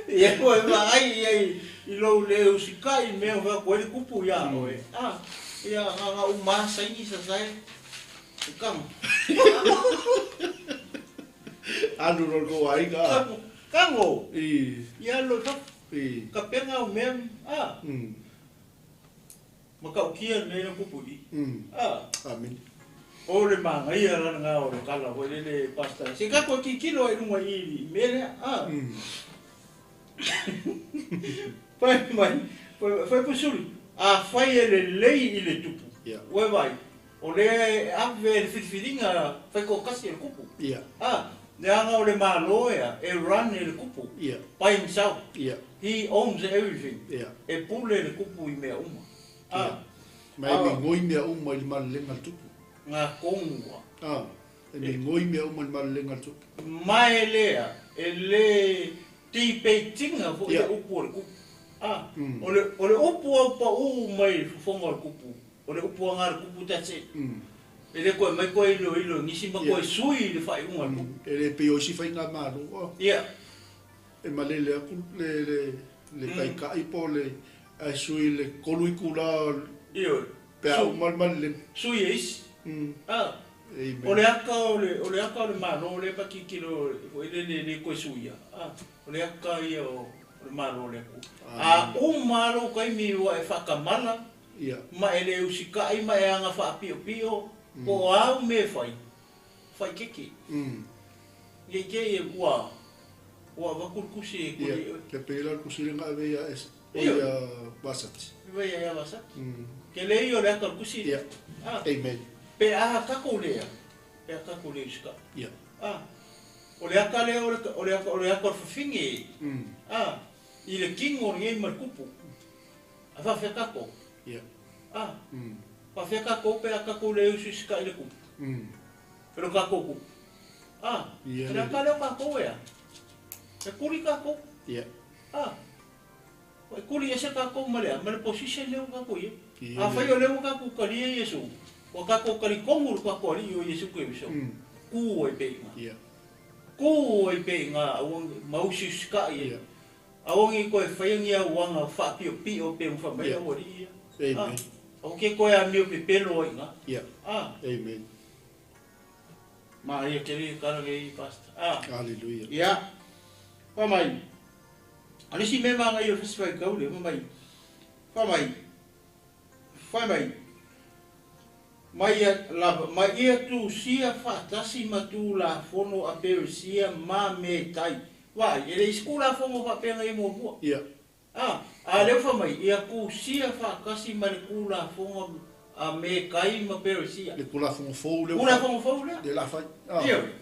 Ia ua e vaai i ai i lou le usikai i mea o fai atu ai le tupu iā oe. A, ia na ona uma lava saini sasae i tago. Alu loa le tou aiga. Tago, tago. I. Ia alu loa i fafo. I. Tapena au mea, a. Matautia lenei na tupu i i. A. Amene. O le manaia la lena o le tala foi lele Pastor. Se i tatou tilotilo ai i luga i i le mea lea. A. Fai mai, fai Pusuli, afai e lelei i le tupu, ua e vaai, o lea e ave le filifiliga faitoatasi e le tupu. A. Leaga o le Malo ea e run e le tupu, by himself. He owns everything. E pule le tupu i mea uma. A. Ma e migoi mea uma i le malelega a le tupu. Ngā kongua. A. E migoi mea uma i le malelega a le tupu. Ma e lea, e le debatinga foi le upu a le tupu. A. O le, o le upu au paū mai i le fofoga o le tupu, o le upu aga a le tupu, that's it. E le toe aumai toe iloilo e nisi ma toe sui i le faaiuga a le tupu. E le pei o isi faigamalo. Ia. E malele atu le, le, le taitai po o le. Ae sui le 3 itula Ioe. Pe a uma le malilimu. Sui e isi. A. Amen. O le aka o le, o le aka o le Malo lea patilotilo foi lele e le toe suia, a, o le aka ia o le Malo o le Atua. A uma lava lou taimi ua e faatamala, ma e le usitai ma e aga faapiopio, po o a au mea e fai, fai keke. Nei te i ua, ua avatu le tusi e kuli i oe. Ia, pei la le tusi lea na ave ia ia Vasati. Ave ia Vasati. Tele ia o le ata o le tusi lea. Ia. Amen. Pe a tatou lea, pe a tatou le usitai. Ia. A, o le ata lea o le, o le ata, o le ata o le fafine. A, i le tino lenei ma le kupu. A faafefea tatou? Ia. A, faafefea tatou pe a tatou le usiusitai i le kupu? E lo tatou kupu. A, e le ata lea o tatou e a? E kuli tatou. Ia. A, e kuli ese tatou ma le a? Ma le position lea ua tatou i ai. Afai o lea ua tatou talia Iesu, ua tatou talitonu i le tatou Alii o Iesu Keriso, ku ai pea i ina. Ia. Ku ai pea i ina aua ma usiusitai ai. Aua ne i toe faia ni auaga faapiopio pe ua fai mai au alii ia. Amen. Aua ke toe amio pepelo ai ina. Yeah. Amen. Maria tele i tala nei pastor. Hallelujah. Ia. Fa mai. A le isi mea manaia o le Fesi Faitau lea, fai mai, fai mai, fai mai, ma ia lava, ma ia tusia faatasi ma Tulafono a Peresia ma Metai. Vaai, e leai se Tulafono faapea na i ai muamua. Ia. A, a lea ua fai mai, ia tusia faatasi ma le Tulafono a Metai ma Peresia. Le Tulafono fou lea. Tulafono fou lea. Lea la fai. Ioe.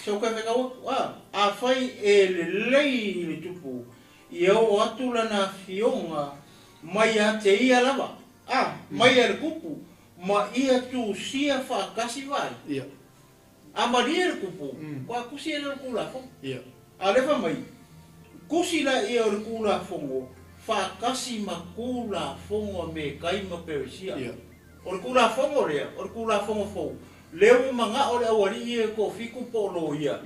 Se ua toe fetau atu, a, afai e lelei le tupu, ia oo atu lana afioga mai ia te ia lava, a, mai ia le kupu, ma ia tusia faatasi vaai. Ia. A malie le kupu, ua tusi ai lea o le Tulafono. Ia. A lea fai mai, tusi laia o le Tulafono faatasi ma Tulafono a Metai ma Peresia. Ia. O le Tulafono lea, o le Tulafono fou, lea ua manao le aualii ia e toafitu po o loia,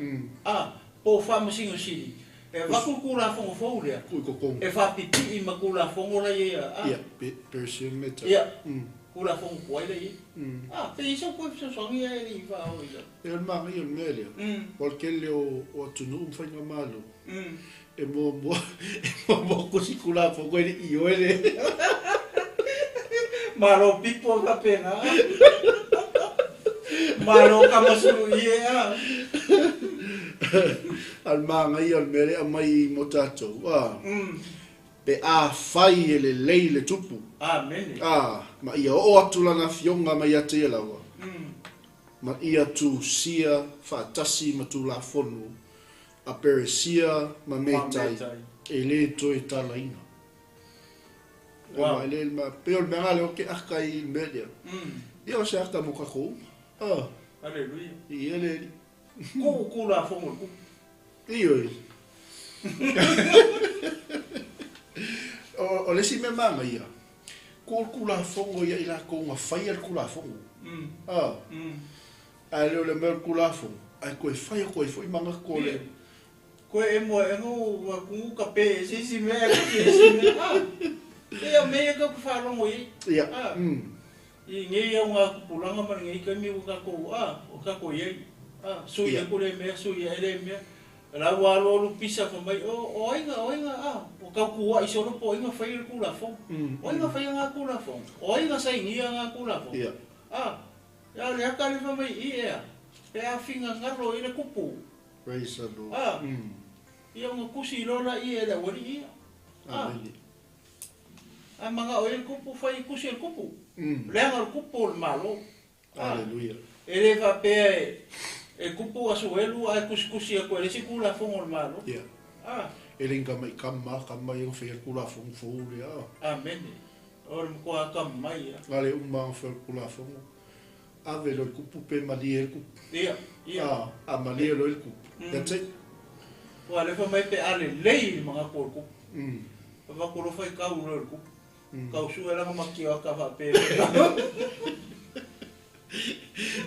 a, po o Faamasino Sili, e avatu le Tulafono fou lea, e faapipii ma Tulafono la i ai, a. Ia, Peresia ma Metai. Ia, Tulafono tuai la i ai. A, pe i ai sau toe fesoasoani ae le i faaoo i lau. E o le manaia o le mea lea, o le tele o atunuu ma faigamalo, e muamua, e muamua kusi Tulafono e le i ioe le. Malo pipo e faapena. Malo kamasulu ie a. A o le manaia o le mea lea e aumai mo tatou, a, pe afai e lelei le tupu, Amene. a, ma ia oo atu lana afioga mai ia te ia lava, ma ia tusia faatasi ma Tulafono a Peresia ma Metai e le toe talaina. Wow. E le ma pe o le mea lea o ke aka i le mea lea. Ia o se aka mo kakou. Ah. Hallelujah. Ia le. Ku ku la fongo ku. Ioe. O le isi mea manaia, ko le Tulafono ia i latou na faia le Tulafono. A, ae le o le mea o le Tulafono, ae toe fai atu ai foi manatu o le... Koe e mua e ngo ua kumu ka pe e se isi mea e se isi mea. A, e a mea ia ka ku faalogo i ai. Ia. A, i nei au ngā tupulaga ma lenei taimi ua tatou, a, ua tatou i ai. A, sui aku lea mea, sui ae lea mea. La ua alualu pisa fai mai, o, o ai nga, o ai nga, a, ua tau kuaʻi solo po o ai nga faia le Tulafono. O ai nga faia ngā Tulafono? O ai nga sainia ngā Tulafono? A, a o le ata lea fai mai i ea, pe a finagalo i le kupu. Praise the Lord. A, ia una kusi loa la ia e le aualii ia. A, a manao ai le kupu, fai kusi e le kupu. Leaga o le kupu o le Malo. A, Hallelujah. e le faapea e kupu asuelu ae kusikusi atu e le isi Tulafono o le Malo. Ia. A. E le inga mai kama, kama ia fai le Tulafono fou lea. Amene. O le matua akamai ia. Na le uma fai le Tulafono. Ave loa le kupu pe malie le kupu. Ia, ia. A, a malie loa le kupu. That's it. Ua alefa mai pe a lelei le manatu o le kupu. Avatu loa fai kau loa i le kupu. Kau sue langa ma kio aka faapea.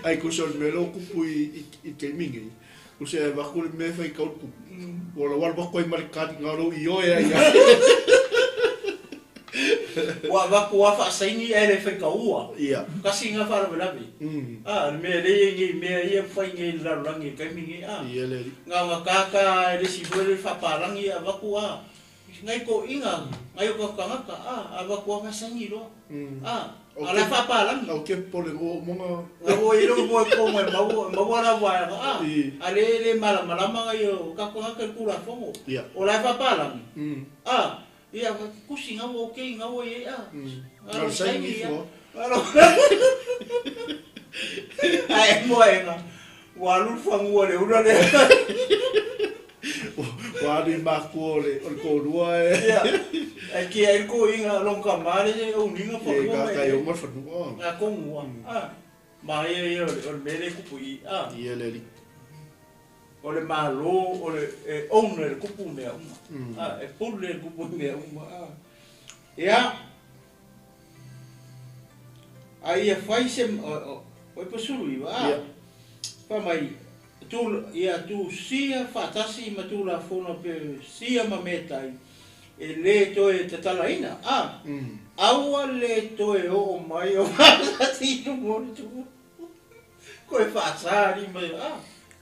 Ai ko se o le mea lea o kupu i taimi nei, ko se avatu le mea e fai kau le kupu. Ua lawa le wako ai ma le kani ngā rau i oe ai. Ua avatu lava faasaini ae le faitaua. Ia. Tasi lena faalavelave. A, le mea lea e i ai nei i mea ia ua fai nei i le lalolagi i le taimi lenei, a. Ia le alii. Na ona ta ta lava e le isi foi le faapalagi e avatu a, nai toeaiina, nai o tatou tagata, a, avatu lava faasaini loa. A, a o la e faapalagi. Au ke popole ua uma ona. Na ua i ai lou moe tonu e maua, e maua lau vaega, a, a lea e le malamalama nai o tatou tagata i le Tulafono. O la e faapalagi, a, ia, tusi na ua ok, na ua i ai, a, na o le saini ia. Ae moega, ua alu le fanua i le ula lea. Ua alu i makua o le toalua e. Ia, ae tia ai le toeaina lona tama lea e own ina fanua ma ele. Ia, e own le fanua. Nga tonu a. Manaia ia o le mea lea e tupu i i a. Ia le alii. O le Malo o le e own e le tupu mea uma. A, e pule le tupu i mea uma a. Ia. A ia fai se, o e pasulu iva, a, fai mai, tu, ia tusia faatasi ma Tulafono Pesia ma Metai, e le toe tatalaina, a, aua le toe oo mai o faatasi i luma o le tupu, koe faasa lima, a,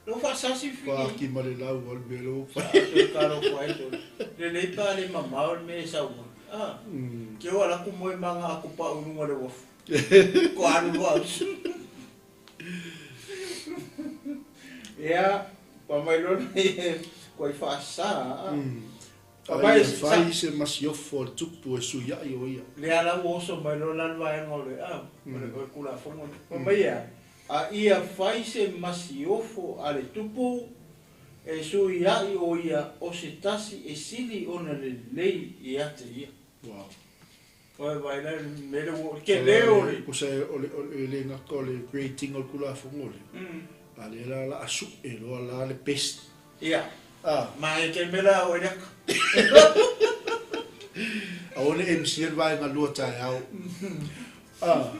lou faasa silafia. Paki ma le lau o le mea lea ua fai. Sa toe talofa ai toe. Lelei pe a le mamao le mea e sau ai. A, ke o ala atu moe ma nga atu pau i luga o le uafu. Ko alu loa au. Ia, pa mai loa nei koe faasa. A, pa mai fai se masiofo a le tupu e suiai o ia. Lea la ua oso mai loa la le vaega o le, a, o le Tulafono. Pa mai ea, a ia fai se masiofo a le tupu e suiai o ia o se tasi e sili ona lelei ia te ia. Wow. Oe vai la mea le ua tele o le. Tusa o le e le gata o le creating o le Tulafono lea, a lea la la a sue loa la le best. Ia. Ah. Ma e te mea la o e leka. Aua ne i MC le vaega lua taeao. Ah.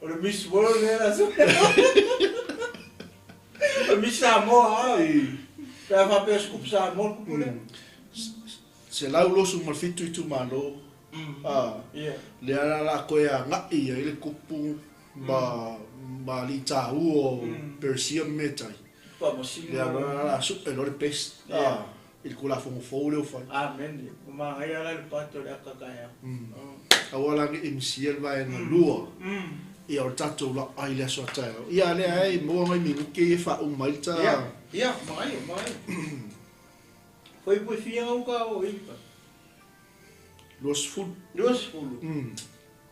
O le Miss World lea la sue. O le Miss Samoa. Pe a faapea o Scoop Samoa le kupu lea. 127 itumalo, ā, lea la la toe agai ai le kupu ma ma alii tāua o Peresia ma Metai. Lea la la sue loa le best, ā, i le Tulafono fou lea ua fai. Amene. Ua manaia la le pato o le aka taeao. Aua la ne i misia le vaega lua, ia o le tatou laai i le aso a taeao. Ia, lea e maua nai minute ia e faauma ai le ta. Ia, ia, manaia, manaia. Foi pue fia gauta o ipa. 20. 20.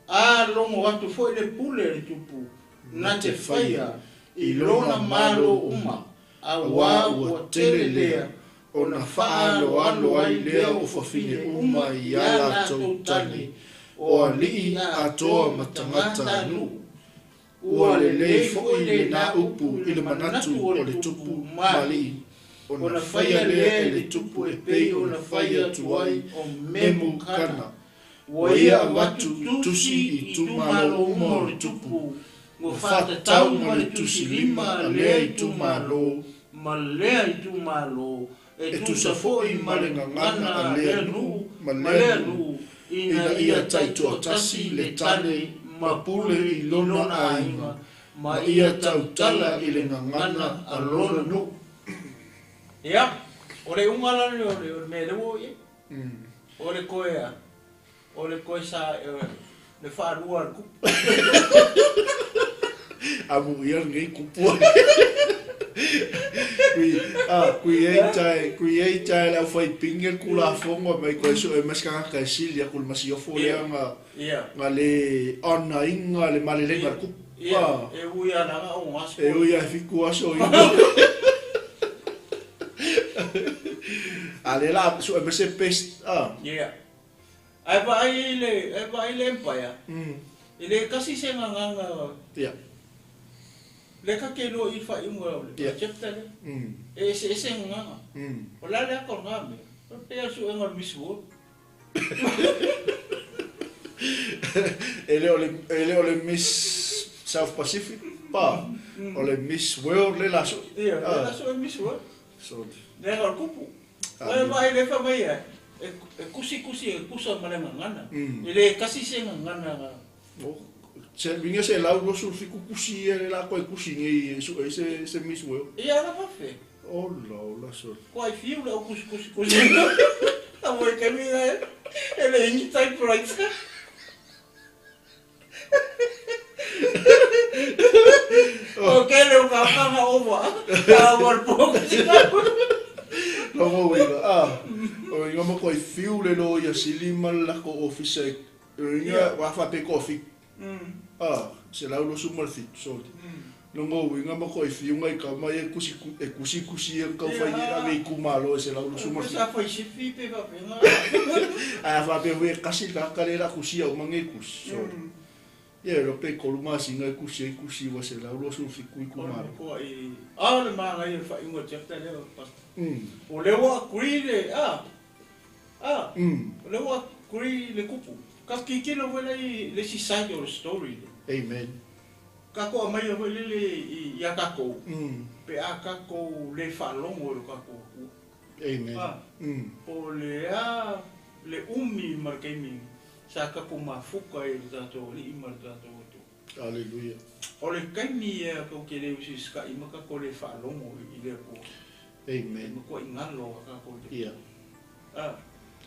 A logo atu foi le pule a le tupu, na te faia i lona malo uma, auā ua tele lea ona faaaloalo ai lea o fafine uma i a latou tane, o alii atoa ma tagata a nuu. Ua lelei foi lena upu i le manatu o le tupu ma alii, ona faia lea e le tupu e pei ona fai atu ai o Memukana. Ua ia avatu tusi i itumalo uma o le tupu, ua ua faatatau ma le tusi lima a lea itumalo ma lea itumalo, e tusa foi ma le gagana a lea nuu ma lea nuu, ina ia taitoatasi le tane ma pule i lona aiga, ma ia tautala i le gagana a lona nuu. Ia, o le iuga la lea o le mea lea ua oo i ai. O le toe a, o le toe sa, le faalua a le tupu. Amuia lenei kupu. Kui, ah, create ai, create ai le aufaipingi le Tulafono mai koe sue mai se tagata e sili atu i le masiofo lea na, na le honour ina le malelega a le kupu. Ia, Ah. e ui lava na o aso. E ui lava e 7 aso ina. A lea la sue mai se best, ah. Ia. Ae vaai i le, ae vaai i le Empire. E le tasi se gagana. Ia. Le ka ke loa i le faaiuga o le chapter lea. E eseese gagana. O le a le ata o lena mea? E pei lava o le suega o le Miss World. E le o le, e le o le Miss South Pacific pa, o le Miss World le la sue. Ia, le la sue Miss World. So. Le ata o le kupu. Ae vaai le fai mai ai. E kusikusi e kusa ma le gagana. E le kasi se gagana. Se vinga se lau 27 kusi e le la koe kusi nei e su e se Miss World. Ia la fafe. O la o la sol. Ko ai fiu le kusi kusi kusi. A voi ke mi e le ingi typewriter. O ke le ka ka ova. Ka war po. Longo winga. Ah. O inga mo koi fiu le lo ia silima la ko office. Inga wa fa pe kofi. Ah, se lau lo sumal fit so. Longo winga mo koi fiu ngai ka mai e kusi e kusi kusi e kau fai e ave i kumalo se lau lo sumal fit. Sa fai sifi pe fa pe nga. A fa pe we kasi ka ka le la kusi au mange kusi. So. Ia lo pe koluma singa kusi kusi wa se lau lo sumal fit kui kumalo. Ko i a le ma ngai fa ingo chapter le pas. O le wa kui le a. A. O le wa kui le kupu. Ka kikilo wela i le si side of the story. Amen. Ka ko mai o le le ia ka ko. Pe a ka ko le fa longo lo ka ko. Amen. O le a le umi markemi sa ka ko mafuka e tato li mar tato to. Hallelujah. O le kaimi e ko ke le usi ska i maka ko le fa longo i le ko. Amen. Ko ingalo ka ko. Ia. Ah.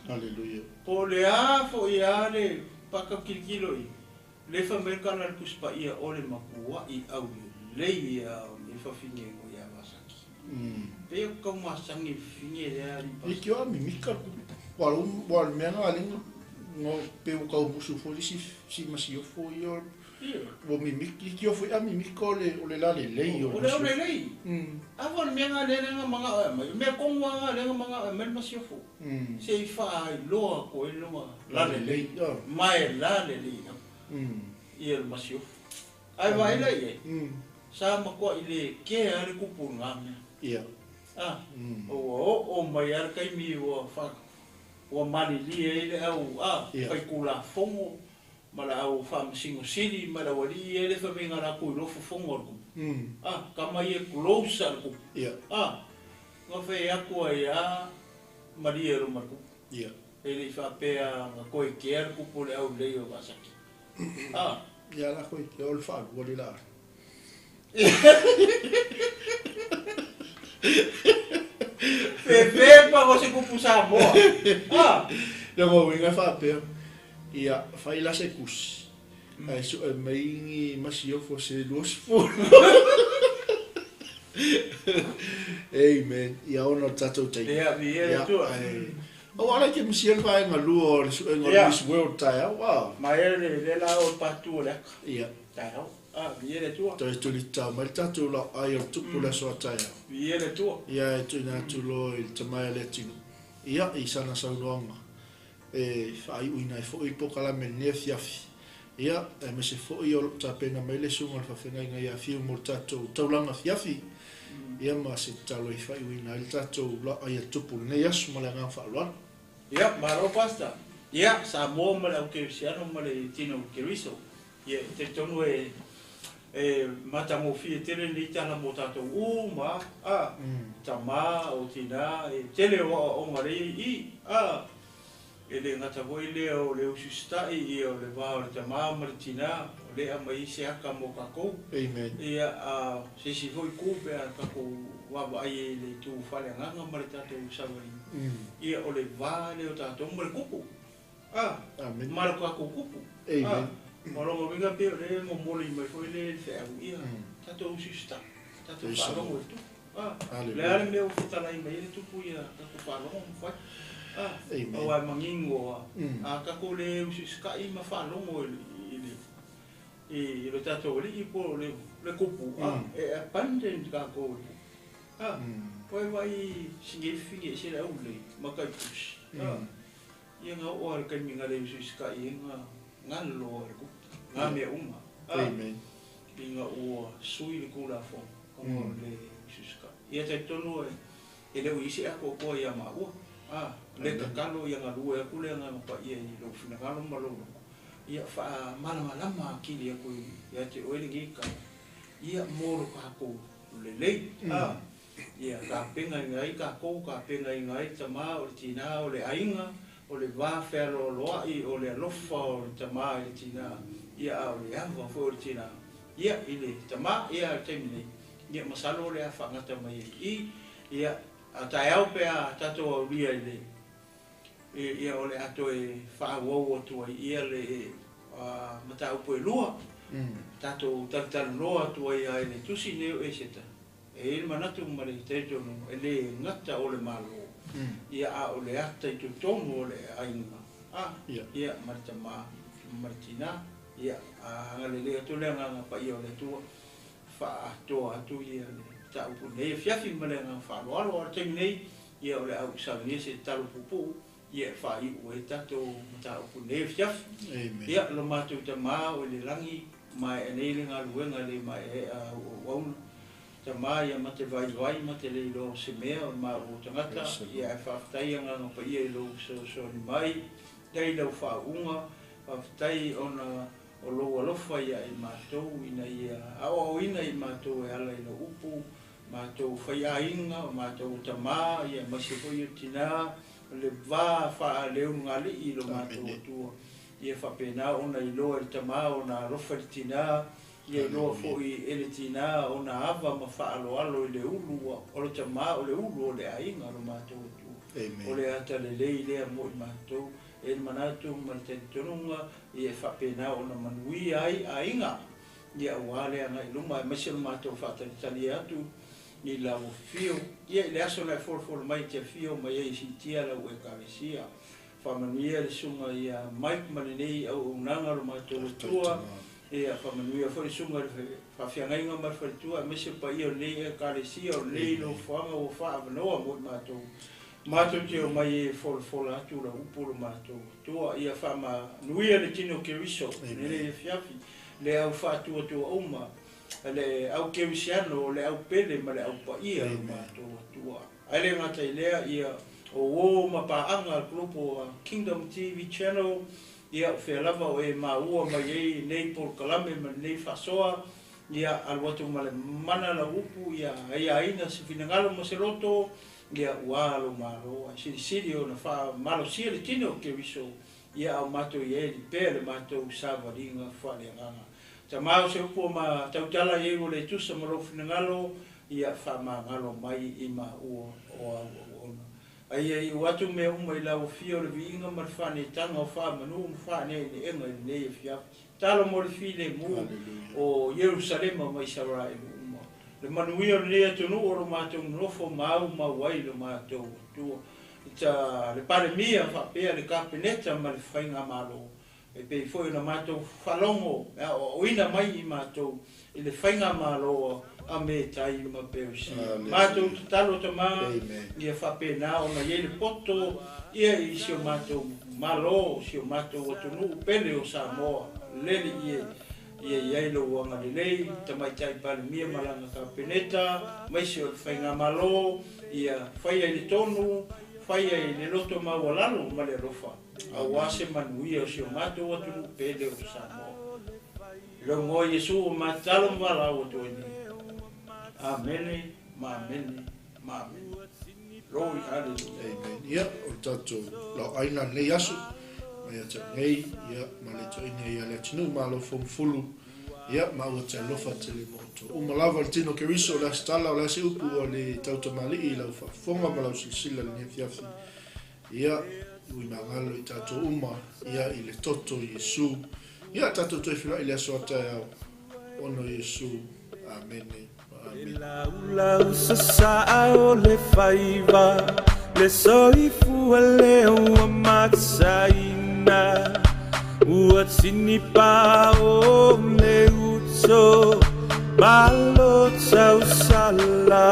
Hallelujah. Po le a fo ia le paka kilikilo i. Le fa merka la kuspa ia ole makua i au le ia le fa finge ngo ia wasaki. Pe ko masangi finge le ali pa. I kio mi mika walu wal mena ali ngo pe o kau musu fo si si masio fo ia. Wo mi miki kio fo ami mika le ole la le le o. Ole ole le. A fo mena le nga manga me kongwa le nga manga me masio fo. Se fa loa ko e longa la le le. Mai la le le. Ia le masio. Ai vai le ie. Sa ma ko ile ke ale kupu nga mea. Ia. Ah. O o mai ar kai mi o fa o mali li e le au a fai kula fongo ma la au fa singo sili ma la wali e le fa menga la ku lo fongo ku. Ah, ka mai e close al ku. Ia. Ah. Nga fe akua ia Maria ro marku. Ia. E le fa pe a ko e ke ar ku pole au le o vasaki. Ah. Ia la ko ke ol fa wali la. Pepe pa ko se kupu sa moa. Ah. Le mo winga fa pe. Ia fai la se kus. Ai su mai ngi masio fo se los fo. Amen. Ia ono tatou tai. Ia vi e tu. O ala ke msiel fa nga luo le su nga Miss World tai. Wow. Ma e le la o patu le. Ia. Tai. Ah, vi e tu. Tai tu li tau mai tatou la ai o tupu la so tai. Vi e tu. Ia e tu na tu lo i te mai le tino. Ia i sana saunoanga. E fai uina e foi po kala me ne fiafi. Ia e me se foi o tapena mai le sunga fa fenga ngai ia fiu mo tatou taulanga fiafi. Ia ma se talo i fai uina i tatou la ai tupu nei asu ma le nga fa loa. Ia maro pasta. Ia sa mo ma le ke siano ma le tino keriso. Ia te tonu e matangofi e tele ni tala mo tatou uma a tama o tina e tele o ngare i a e le ngata voi le o le ususta i o le va o le tama ma le tina o le amai se aka mo kakou. Amen. Ia a se si voi ku pe a kakou wa wa ai le tu fale nganga ma le tatou savali. Ia o le va le o tatou ma le kupu. Ah. Amen. Ma le kakou kupu. Amen. Malongo winga pe le mo moli mai foi le fe au ia tatou ususta tatou faalogo tu. Ah. Le ale me o fitala i mai le tupu ia tatou faalogo mo fai. Ah. O ai mangingo a ka ko le ususka i ma faalogo i le i le tatou li i po le kupu a e abundant ka ko. Ah. Poi vai singe finge se le au le makai push. Ah. Ia nga o al kai minga le ususka i nga ngalo le kupu. Nga me uma. Amen. Inga o sui le kula fo. O le ususka. Ia te tonu e le uisi ako ko ia maua. Ah, le kakalo ia ngalua ia kule nga pa ia i lo finagalo malo. Ia fa malamalama kili ia ko ia te oele ngi ka. Ia moro ka ko le le. Ah. Ia tapenaina ai tatou, tapenaina ai le tamā, o le tinā, o le aiga, o le va fealoaloa'i, o le alofa o le tamā i le tinā, ia a o le ava foi o le tinā, ia i le tamā, ia a le taimi nei, ia masalo o le a faagata mai ai i i, ia a taeao pe a tatou aulia i le, ia o le a toe faaauau atu ai ia le mataupu e lua, tatou talatalanoa atu ai lava i le tusi lenei o Eseta. E i ai le manatu ma le talitonuga, e le gata o le Malo, ia a o le ata i totonu o le aiga, a, ia, ma le tama ma le tina, ia, a agalelei atu le Agaga Paia o le Atua, faaatoa atu ia le mataupu i lenei afiafi ma le agaga faaaloalo. A o le taimi nei, ia o le a ou saunia se tatalo puupuu, ia e faaiu ai tatou mataupu i lenei afiafi. Ia, lo matou Tama o i le lagi, maea nei le galuega le maeaea au auauna. Tama ia ma te vaivai ma te le iloa o se mea o le maua o tagata, ia ae faafetai Agaga Paia i lou fesoasoani mai, faafetai i lau faauuga, faafetai ona o lou alofa ia i matou ina ia aoaoina i matou e ala i lau upu, matou faiaiga, o matou tama, ia aemaise foi o tina, o le va faaleulugalii i lo matou Atua. Ia faapena ona iloa e le tama ona alofa i le tina, ia iloa foi e le tina ona ava ma faaaloalo i le ulu o le tama o le ulu o le aiga o lo matou Atua. O le ata lelei lea mo i matou, e le manatu ma le talitonuga, ia e faapena ona manuia ai aiga, ia aua le agai i luma, aemaise o le matou faatalitali atu i lau afifio, ia i le aso na e folafolo mai e te afio mai ai e siitia lau Ekalesia. Faamanuia le susuga ia Mike ma lenei auaunaga o lo matou Atua. Ia faamanuia foi le susuga i le faafeagaiga ma le faletua, aemaise o paia o lenei Ekalesia, o lenei nofoaga ua faaavanoa mo i matou. Matou te omai ai e folafola atu lau upu o lo matou Atua. Ia faamanuia le tino Keriso i lenei afiafi, le au faatuatua uma, le au kerisiano, o le au pele ma le au paia o lo matou Atua. Ae le gata i lea, ia o uo ma paaga a le kulupu a Kingdom TV Channel, ia o fea lava o e maua mai ai nei polokalame ma lenei faasoa, ia alu atu ma le mana lau upu, ia aiaina se finagalo ma se loto, ia ua lou Malo, ae silisili ona faamalosia le tino o Keriso, ia a o matou i ai ali pea le matou savaliga faaleagaga. Tama o se upu o ma tautala i ai ua le tusa ma lou finagalo, ia faamagalo mai i maua o au auauna. A ia iu atu mea uma i lau afio o le viiga ma le faanetaga o faamanu ma faaneeneega i lenei afiafi. Talo mo le filemu o Ierusalema ma Isaraelu uma. Le manuia o lenei atunuu o lo matou nonofo maumau ai lo matou Atua. I ta le Palemia faapea le Kapeneta ma le Faigamalo, E pei foi ona matou faalogo e aoaoina mai i matou i le faigamalo a Metai ma Perusia. Matou tatalo tama ia faapena ona i ai le poto ia i si o matou Malo, si o matou atunuu pele o Samoa, lele ie ia i ai lou agalelei, Tamaitai Palemia ma lana Kapeneta, maise o le faigamalo, ia faia i le tonu, faia i le loto maualalo ma le alofa. Aua se manuia o si o matou atunuu pele o Samoa. I lou igoa Iesu ua matatalo ma valaau atu ai nei. Amene ma amene ma amene. Glory hallelujah. Amen. Ia, o le tatou laoaina lenei aso, mai ia te au nei, ia, ma le toeaina ia Leatinuu Malo Fomufulu, ia, ma ua te alofa tele mo outou. Uma lava le tino Keriso, o le a se tala, o le a se upu ua le tautamalii i lau faafofoga ma lau silasila i lenei afiafi. Ia, ui magalo i tatou uma, ia i le toto o Iesu. Ia, tatou toe feiloai i le aso a taeao, ona o Iesu. Amene ma Le amene. laulau sasaa o le faiva, le soifua lea ua matasaina, ua tinipa o le uto malo tausala.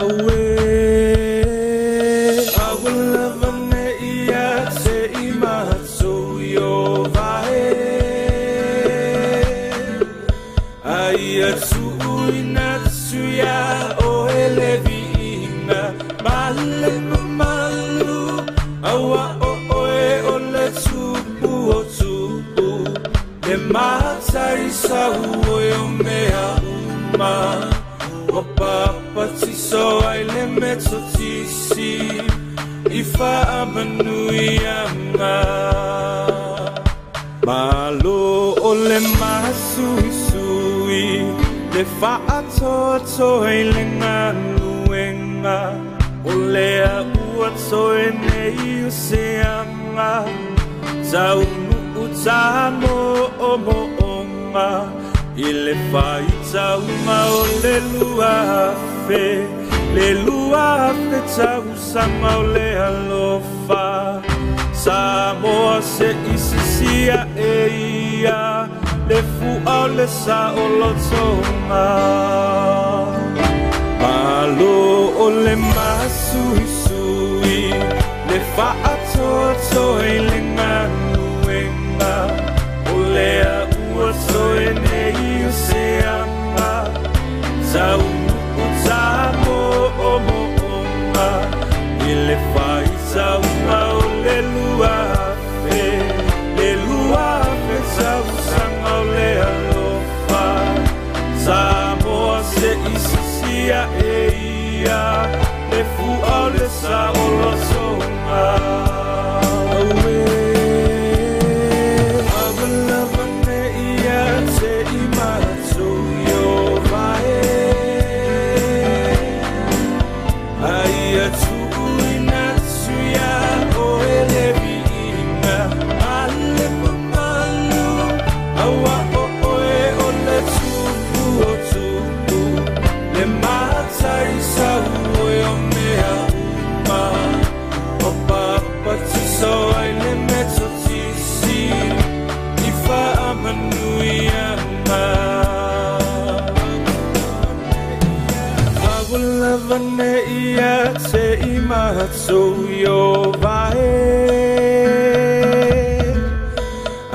Auē. Aua lava ne i ia te i matou Ieova e, a ia tuuina atu iā oe le viiga ma le mamalu, auā o oe o le Tupu o tupu, le Mataisau o mea uma, ua papa. Paapatiso ai le metotisi i faamanuiaga. Malo o le masuisui le faatoatoa i le galuega o lea ua toe nei o seaga taunuu tamoomooga i le faitauga o le 2000 le 2000 tausaga o le alofa Samoa se isisia e ia le fua o le saolotoga. Malo o le masuisui le faatoatoa i le galuega o lea ua toe nei o seaga taunuu tamoomooga i le faitauga o le 2000 le 2000 tausaga o le alofa Samoa se isisia e ia le fua o le saolotoga. Auē lavalava nei ia te i matou Ieova e aia tuuina atu iā oe le viiga ma le mamalu auā o oe o le Tupu o tupu le Mataisau oe o mea uma o papatiso ai le metotisi i faamanuiaga. Lavalava nei ia te i matou Ieova e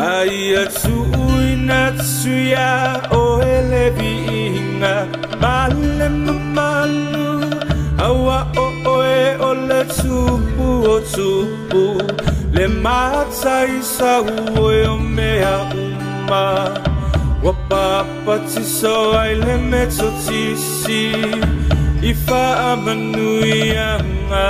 aia tuuina atu iā oe le viiga ma le mamalu auā o oe o le Tupu o tupu le Mataisau oe o mea uma ua papatiso ai le metotisi i faamanuiaga.